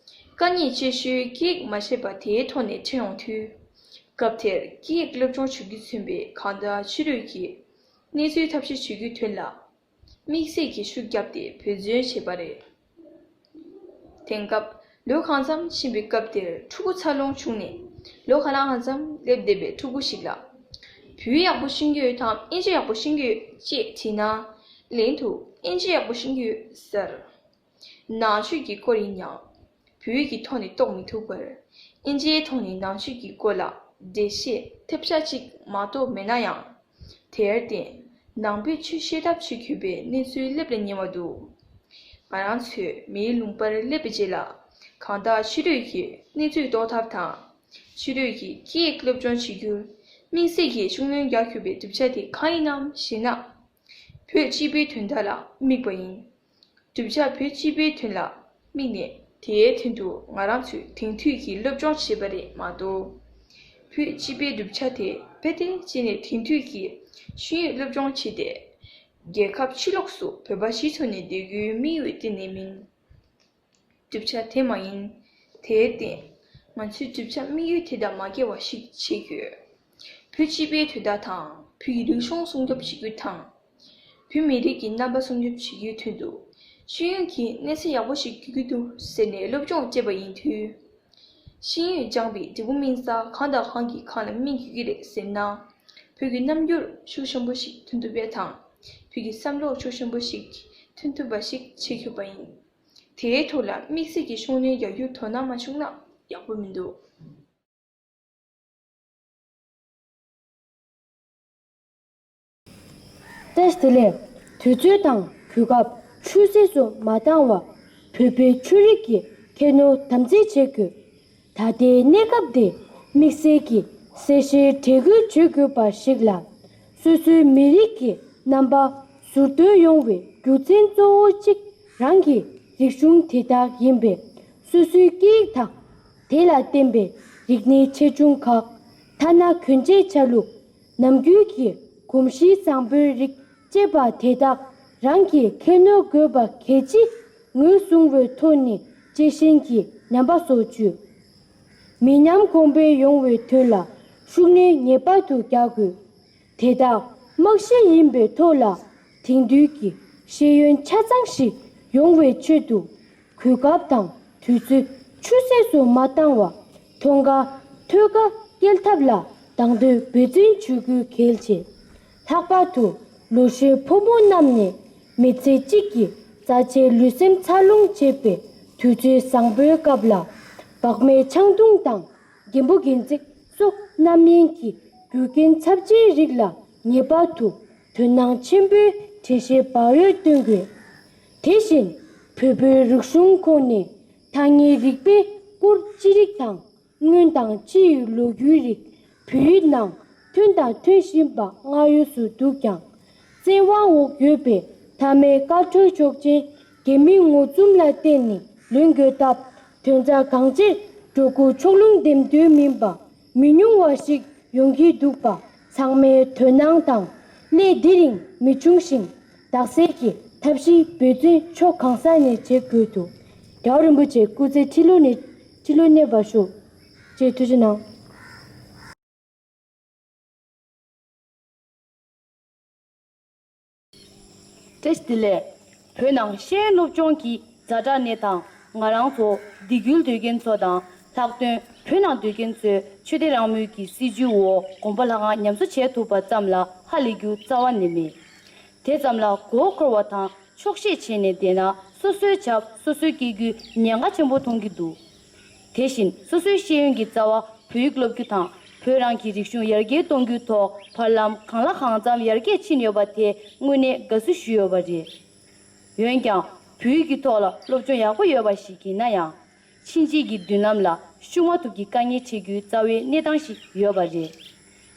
དཀའ་ངལ་ཆེ་ཤོས་སྐད་ཡིག་མ་ཤེས་པ་དེའི་ཐོག་ནས་འཕྲད་ཡོང་དུས། སྐབས་དེར་སྐད་ཡིག་སློབ་སྦྱོང་བྱེད་རྒྱུས་མཚོན་པའི་གང་ལྟར་ཕྱི་རོལ་གྱི་གནས་ཚུལ་ཐབས་ཤེས་བྱེད་རྒྱུའི་དོན་ལ། དམིགས་བསལ་གྱི་ཤུགས་བརྒྱབ་སྟེ་འབད་བརྩོན་བྱས་པ་རེད། དེང་སྐབས་ལོ་གང་འཚམ་ཕྱིན་པའི་སྐབས་དེར་ཕྲུ་གུ་འཚར་ལོངས་བྱུང་ནས་ལོ་ག་ལ་གང་འཚམ་སླེབས་བསྡད་པའི་ཕྲུ་གུ་ཞིག་ལ། བོད་ཡག་པོ་ཤེས་ཀྱི་ཡོད་དམ་དབྱིན་ཇི་ཡག་པོ་ཤེས་ཀྱི་ཡོད་ཅེས་དྲིས་ན། ལན་དུ་དབྱིན་ཇི་ཡག་པོ་ཤེས་ཀྱི་ཡོད་ཟེར། ནང་ཆོས་ཀྱི་སྐོར་ཡིན་ཡང་། བོད་ཀྱི་ཐོག་ནས་རྟོགས་མི་ཐུབ་པར། དབྱིན་ཇིའི་ཐོག་ནས་ནང་ཆོས་ཀྱི་སྐོར་ལ་འགྲེལ་བཤད་ཐེབས་ཆག་ཅིག་མ་གཏོགས་མེད་ན་ཡང་། དེར་བརྟེན། ནང་པའི་ཆོས་ཤེས་ཐབས་བྱེད་དགོས་པའི་གནས་ཚུལ་སླེབས་ལ་ཉེ་བ་འདུག་ང་རང་ཚོས་མིའི་ལུང་པར་སླེབས་པའི་རྗེས་ལ། གང་ལྟར་ཕྱི་རོལ་གྱི་གནས་ཚུལ་རྟོགས་ཐབས་དང་། ཕྱི་རོལ་གྱི་སྐད་ཡིག་སློབ་སྦྱོང་བྱེད་རྒྱུར། དམིགས་བསལ་གྱིས་ཤུགས་སྣོན་རྒྱག་དགོས་པའི་གྲུབ་ཆ་དེ་གང་ཡིན་ནམ་ཞེ་ན། བོད་སྤྱི་པའི་དོན་དག་ལ་དམིགས་པ་ཡིན། གྲུབ་ཆ་བོད་སྤྱི་པའི་དོན་ལ་དམིགས་ནས། དེའི་དོན་དུ་ང་རང་ཚོས་དེང་དུས་ཀྱི་སློབ་སྦྱོང་བྱས་པ་རེད་མ་གཏོགས། བོད་སྤྱི་པའི་གྲུབ་ཆ་དེ་རྦད་དེ་སྤྱད་ནས་དེང་དུས་ཀྱི་ཤེས་ཡོན་སློབ་སྦྱོང་བྱས་ཏེ། རྒྱལ་ཁབ་ཕྱི་ལོགས་སུ་བོད་པ་གཞིས་ཚུགས་ནས་བསྡད་རྒྱུའི་དམིགས་ཡུལ་གཏན་ནས་མིན། གྲུབ་ཆ་དེ་མ་ཡིན། དེར་བརྟེན། ང་ཚོས་གྲུབ་ཆ་དམིགས་ཡུལ་དེ་དང་མ་འགལ་བ་ཞིག་བྱེད་དགོས། བོད་སྤྱི་པའི་དོན་དག་དང་བོད་ཀྱི་རིག་གཞུང་སྲུང་སྐྱོབ་བྱེད་རྒྱུ་དང་། བོད་མི་རིགས་ཀྱི་རྣམ་པ་སྲུང་སྐྱོབ་བྱེད་རྒྱུའི་དོན་དུ། ཤེས་ཡོན་གྱི་གནས་ཚད་ཡག་པོ་ཞིག་དགོས་ཀྱི་འདུག་ཟེར་ནས་སློབ་སྦྱོང་བྱས་པ་ཡིན་དུས། ཤེས་ཡོན་སྦྱངས་པའི་འབྲས་བུ་སྨིན་ས་གང་དང་གང་གི་སྒང་ལ་སྨིན་དགོས་ཀྱི་རེད་ཟེར་ན། བོད་ཀྱི་རྣམ་འགྱུར་ཤུགས་ཆེན་པོ་ཞིག་ཐོན་ཐུབ་པ་དང་། བོད་ཀྱི་བསམ་བློ་ཤུགས་ཆེན་པོ་ཞིག་ཐོན་ཐུབ་པ་ཞིག་བྱེད་དགོས་པ་ཡིན། དེའི་ཐོག་ལ་དམིགས་བསལ་གྱི་ཤུགས་སྣོན་རྒྱག་རྒྱུ་དོ་སྣང་མ་བྱུང་ན་ཡག་པོ་མི་འདུག་བཀྲ་ཤིས་བདེ་ལེགས། དུས་ཚོད་དང་གོ་སྐབས་ཆུད་ཟོས་སུ་མ་བཏང་བར་བོད་པའི་ཆོས་རིག་གི་ཁྱད་ནོར་དམ་འཛིན་བྱེད་དགོས། ད་ལྟའི་གནས་སྐབས་འདི་དམིགས་བསལ་གྱི་གསལ་བཤད་དྲན་སྐུལ་བྱེད་དགོས་པ་ཞིག་ལ། སོ་སོའི་མི་རིགས་ཀྱི་རྣམ་པ་ཟུར་འདོན་ཡོང་བའི་རྒྱུ་མཚན་གཙོ་བོ་གཅིག་རང་གི་རིག་གཞུང་དེ་དག་ཡིན་པས། སོ་སོའི་སྐད་ཡིག་དང་། དེ་ལ་བརྟེན་པའི་རིག་གནས་ཆེ་ཆུང་ཁག་ཐ་ན་གྱོན་ཆས་ཆ་ལུགས། ནམ་རྒྱུན་གྱི་གོམས་གཤིས་བཟང་པོའི་རིགས་བཅས་པ་དེ་དག་རང་གི་ཁྱད་ནོར་དགོས་པ་གལ་ཆེ་ངོས་བཟུང་བའི་ཐོག་ནས་གཅེས་ཤེས་ཀྱི་ཉམས་པ་སོགས་བཅོས། མི་ཉམས་གོང་འཕེལ་ཡོང་བའི་དོན་ལ་ཤུགས་སྣོན་ངེས་པར་དུ་རྒྱག་དགོས། དེ་དག་རྨང་གཞི་ཡིན་པའི་ཐོག་ལ་དེང་དུས་ཀྱི་ཤེས་ཡོན་ཆ་ཚང་ཞིག་ཡོང་བའི་ཆེད་དུ། གོ་སྐབས་དང་དུས་ཚོད་ཆུད་ཟོས་སུ་མ་བཏང་བར་མཐོང་ཁ་ཐོས་ཁ་སྐྱེལ་ཐབས་ལ་དང་དོད་འབད་བརྩོན་བྱེད་དགོས་གལ་ཆེ། ལྷག་པར་དུ་ལོ་ཤས་ཕོ་མོ་རྣམས་ནས་མི་ཚེ་གཅིག་གི་རྩ་ཆེའི་ལུས་སེམས་འཚར་ལོངས་བྱེད་པའི་དུས་ཚོད་བཟང་པོའི་སྐབས་ལ་བག་མེད་ཆང་འཐུང་དང་། རྒན་པོ་རྒན་ཚིགས་སོགས་རྣམ་གཡེང་གི་རྒྱུ་རྐྱེན་ཚབས་ཆེའི་རིགས་ལ་ངེས་པར་དུ་དོ་སྣང་ཆེན་པོས་དྲན་ཤེས་བག་ཡོད་བསྟེན་དགོས། དེ་བཞིན་བོད་པའི་རིག་གཞུང་ཁོངས་ནས་ཐང་ངེ་རིག་པའི་སྐོར་ཅི་རིགས་དང་། སྔོན་དང་ཕྱི་ཡི་ལོ་རྒྱུས་རིགས། བོད་ཡིག་ནང་ཐོན་དང་ཐོན་བཞིན་པ་སྔར་ཡོད་སུ་འདུག་ཀྱང་། བཙན་དབང་འོག་ཡོད་པའི་མཐའ་མའི་བཀའ་འཁྲོལ་ཆོག་མཆན་རྒྱ་མིའི་ངོ་བཙུམ་ལ་བརྟེན་ནས་ལོན་དགོས་སྟབས། དོན་རྩ་གང་ཅིར་འགྲོ་ཁུག་ཕྱོགས་ལྷུང་འདེམས་ཐོན་མིན་པ་མི་ཉུང་བ་ཞིག་ཡོང་གི་འདུག་པ། ཚང་མས་དོ་སྣང་དང་སླད་དེ་རིང་མི་ཆུང་ཞིང་དག་སེལ་གྱི་ཐབས་ཤེས་འབད་བརྩོན་ཕྱོགས་གང་ས་ནས་བྱེད་དགོས་འདུག་རྒྱལ་བ་རིན་པོ་ཆེ་སྐུ་ཚེ་ཁྲི་ལོ་ནས་ཁྲི་ལོ་གནས་པར་ཤོག་ཅེས་ཐུགས་རྗེ་གནང་། བཀྲ་ཤིས་བདེ་ལེགས། བོད་ནང་ཤེས་ཡོན་སློབ་སྦྱོང་གི་ཛ་དྲག་གནས་སྟངས། ང་རང་ཚོ་སྡིགས་སྐུལ་སྡོད་མཁན་ཚོ་དང་ལྷག་དོན་བོད་ནང་སྡོད་མཁན་ཚོས་ཆོས་དད་རང་མོས་ཀྱི་སྲིད་བྱུས་འོག་གོམ་པ་ལྷ་ཁང་ཉམས་གསོ་བྱས་ཐུབ་པ་ཙམ་ལ་ཧ་ལས་རྒྱུ་རྩ་བ་ནས་མེད། དེ་ཙམ་ལ་མགོ་འཁོར་བ་དང་ཆོག་ཤེས་བྱས་ནས་བསྡད་ན་སོ་སོའི་ཆབ་སོ་སོའི་སྐྱེ་རྒྱུའི་ཉེན་ཁ་ཆེན་པོ་མཐོང་གི་འདུག་དེ་བཞིན་སོ་སོའི་ཤེས་ཡོན་གྱི་རྩ་བ་བོད་ཡིག་སློབ་རྒྱུ་དང་བོད་རང་གི་རིག་གཞུང་ཡར་རྒྱས་གཏོང་རྒྱུའི་ཐོག་བར་ལམ་གང་ལ་གང་འཚམ་ཡར་རྒྱས་ཕྱིན་ཡོད་པ་དེ་དངོས་གནས་དགའ་བསུ་ཞུས་ཡོད་པ་རེད། འོན་ཀྱང་བོད་ཡིག་གི་ཐོག་ལ་སློབ་སྦྱོང་ཡག་པོ་ཡོད་པ་ཞིག་ཡིན་ན་ཡང་། ཕྱིན་ཆད་ཀྱི་མདུན་ལམ་ལ་ཤུགས་མ་ཐུབ་ཀྱི་དཀའ་ངལ་འཕྲད་རྒྱུའི་རྩ་བའི་གནས་སྟངས་ཤིག་ཡོད་པ་རེད།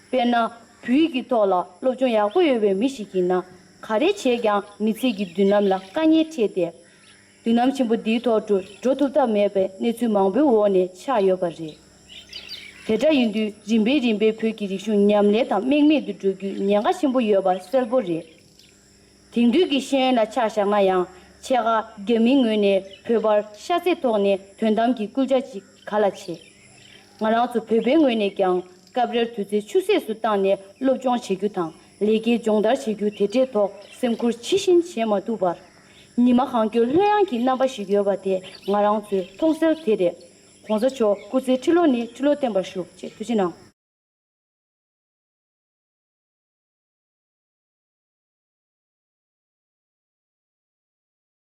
དཔེར་ན། བོད་ཡིག་གི་ཐོག་ལ་སློབ་སྦྱོང་ཡག་པོ་ཡོད་པའི་མི་ཞིག་ཡིན་ན། ག་རེ་བྱས་ཀྱང་མི་ཚེ་གི་མདུན་ལམ་ལ་དཀའ་ངལ་འཕྲད་དེ། མདུན་ལམ་ཆེན་པོ་འདིའི་ཐོག་ཏུ་འགྲོ་ཐུབ་ཐབས་མེད་པའི་གནས་ཚུལ་མང་པོའི་འོག་ནས་ཆགས་ཡོད་པ་རེད། དེ་འདྲ་ཡིན་དུས་རིམ་པས་རིམ་པས་བོད་ཀྱི་རིག་གཞུང་ཉམས་ལེན་དང་རྨེག་མེད་དུ་འགྲོ་རྒྱུའི་ཉེན་ཁ་ཆེན་པོ་ཡོད་པ་གསལ་པོ་རེད། དེང་དུས་ཀྱི་ཤེས་ཡོན་ལ་ཆ་བཞག་ན་ཡང་ཕྱེད་ཀ་རྒྱ་མིའི་ངོས་ནས་བོད་པར་ཤ་ཚའི་ཐོག་ནས་དོན་དམ་གྱི་སྐུལ་ལྕག་ཅིག་ག་ལ་བྱེད། ང་རང་ཚོ་བོད་པའི་ངོས་ནས་ཀྱང་སྐབས་རེར་དུས་ཚོད་ཆུད་ཟོས་སུ་བཏང་ནས་སློབ་སྦྱོང་བྱེད་རྒྱུ་དང་ལས་ཀའི་སྦྱོང་བརྡར་བྱེད་རྒྱུ་དེ་འདྲའི་ཐོག་སེམས་ཁུར་ཇི་བཞིན་བྱེད་མ་ཐུབ་པར། ཉི་མ་གང་འཁྱོལ་ལྷོད་ཡངས་ཀྱི་རྣམ་པ་ཞིག་ཡོད་པ་དེ་ང་རང་ཚོའི་མཐོང་གསལ་དེ་རེད། ༸གོང་ས་མཆོག་སྐུ་ཚེ་ཁྲི་ལོ་ནས་ཁྲི་ལོ་བརྟན་པར་ཤོག་ཅེས་ཐུགས་རྗེ་གནང་།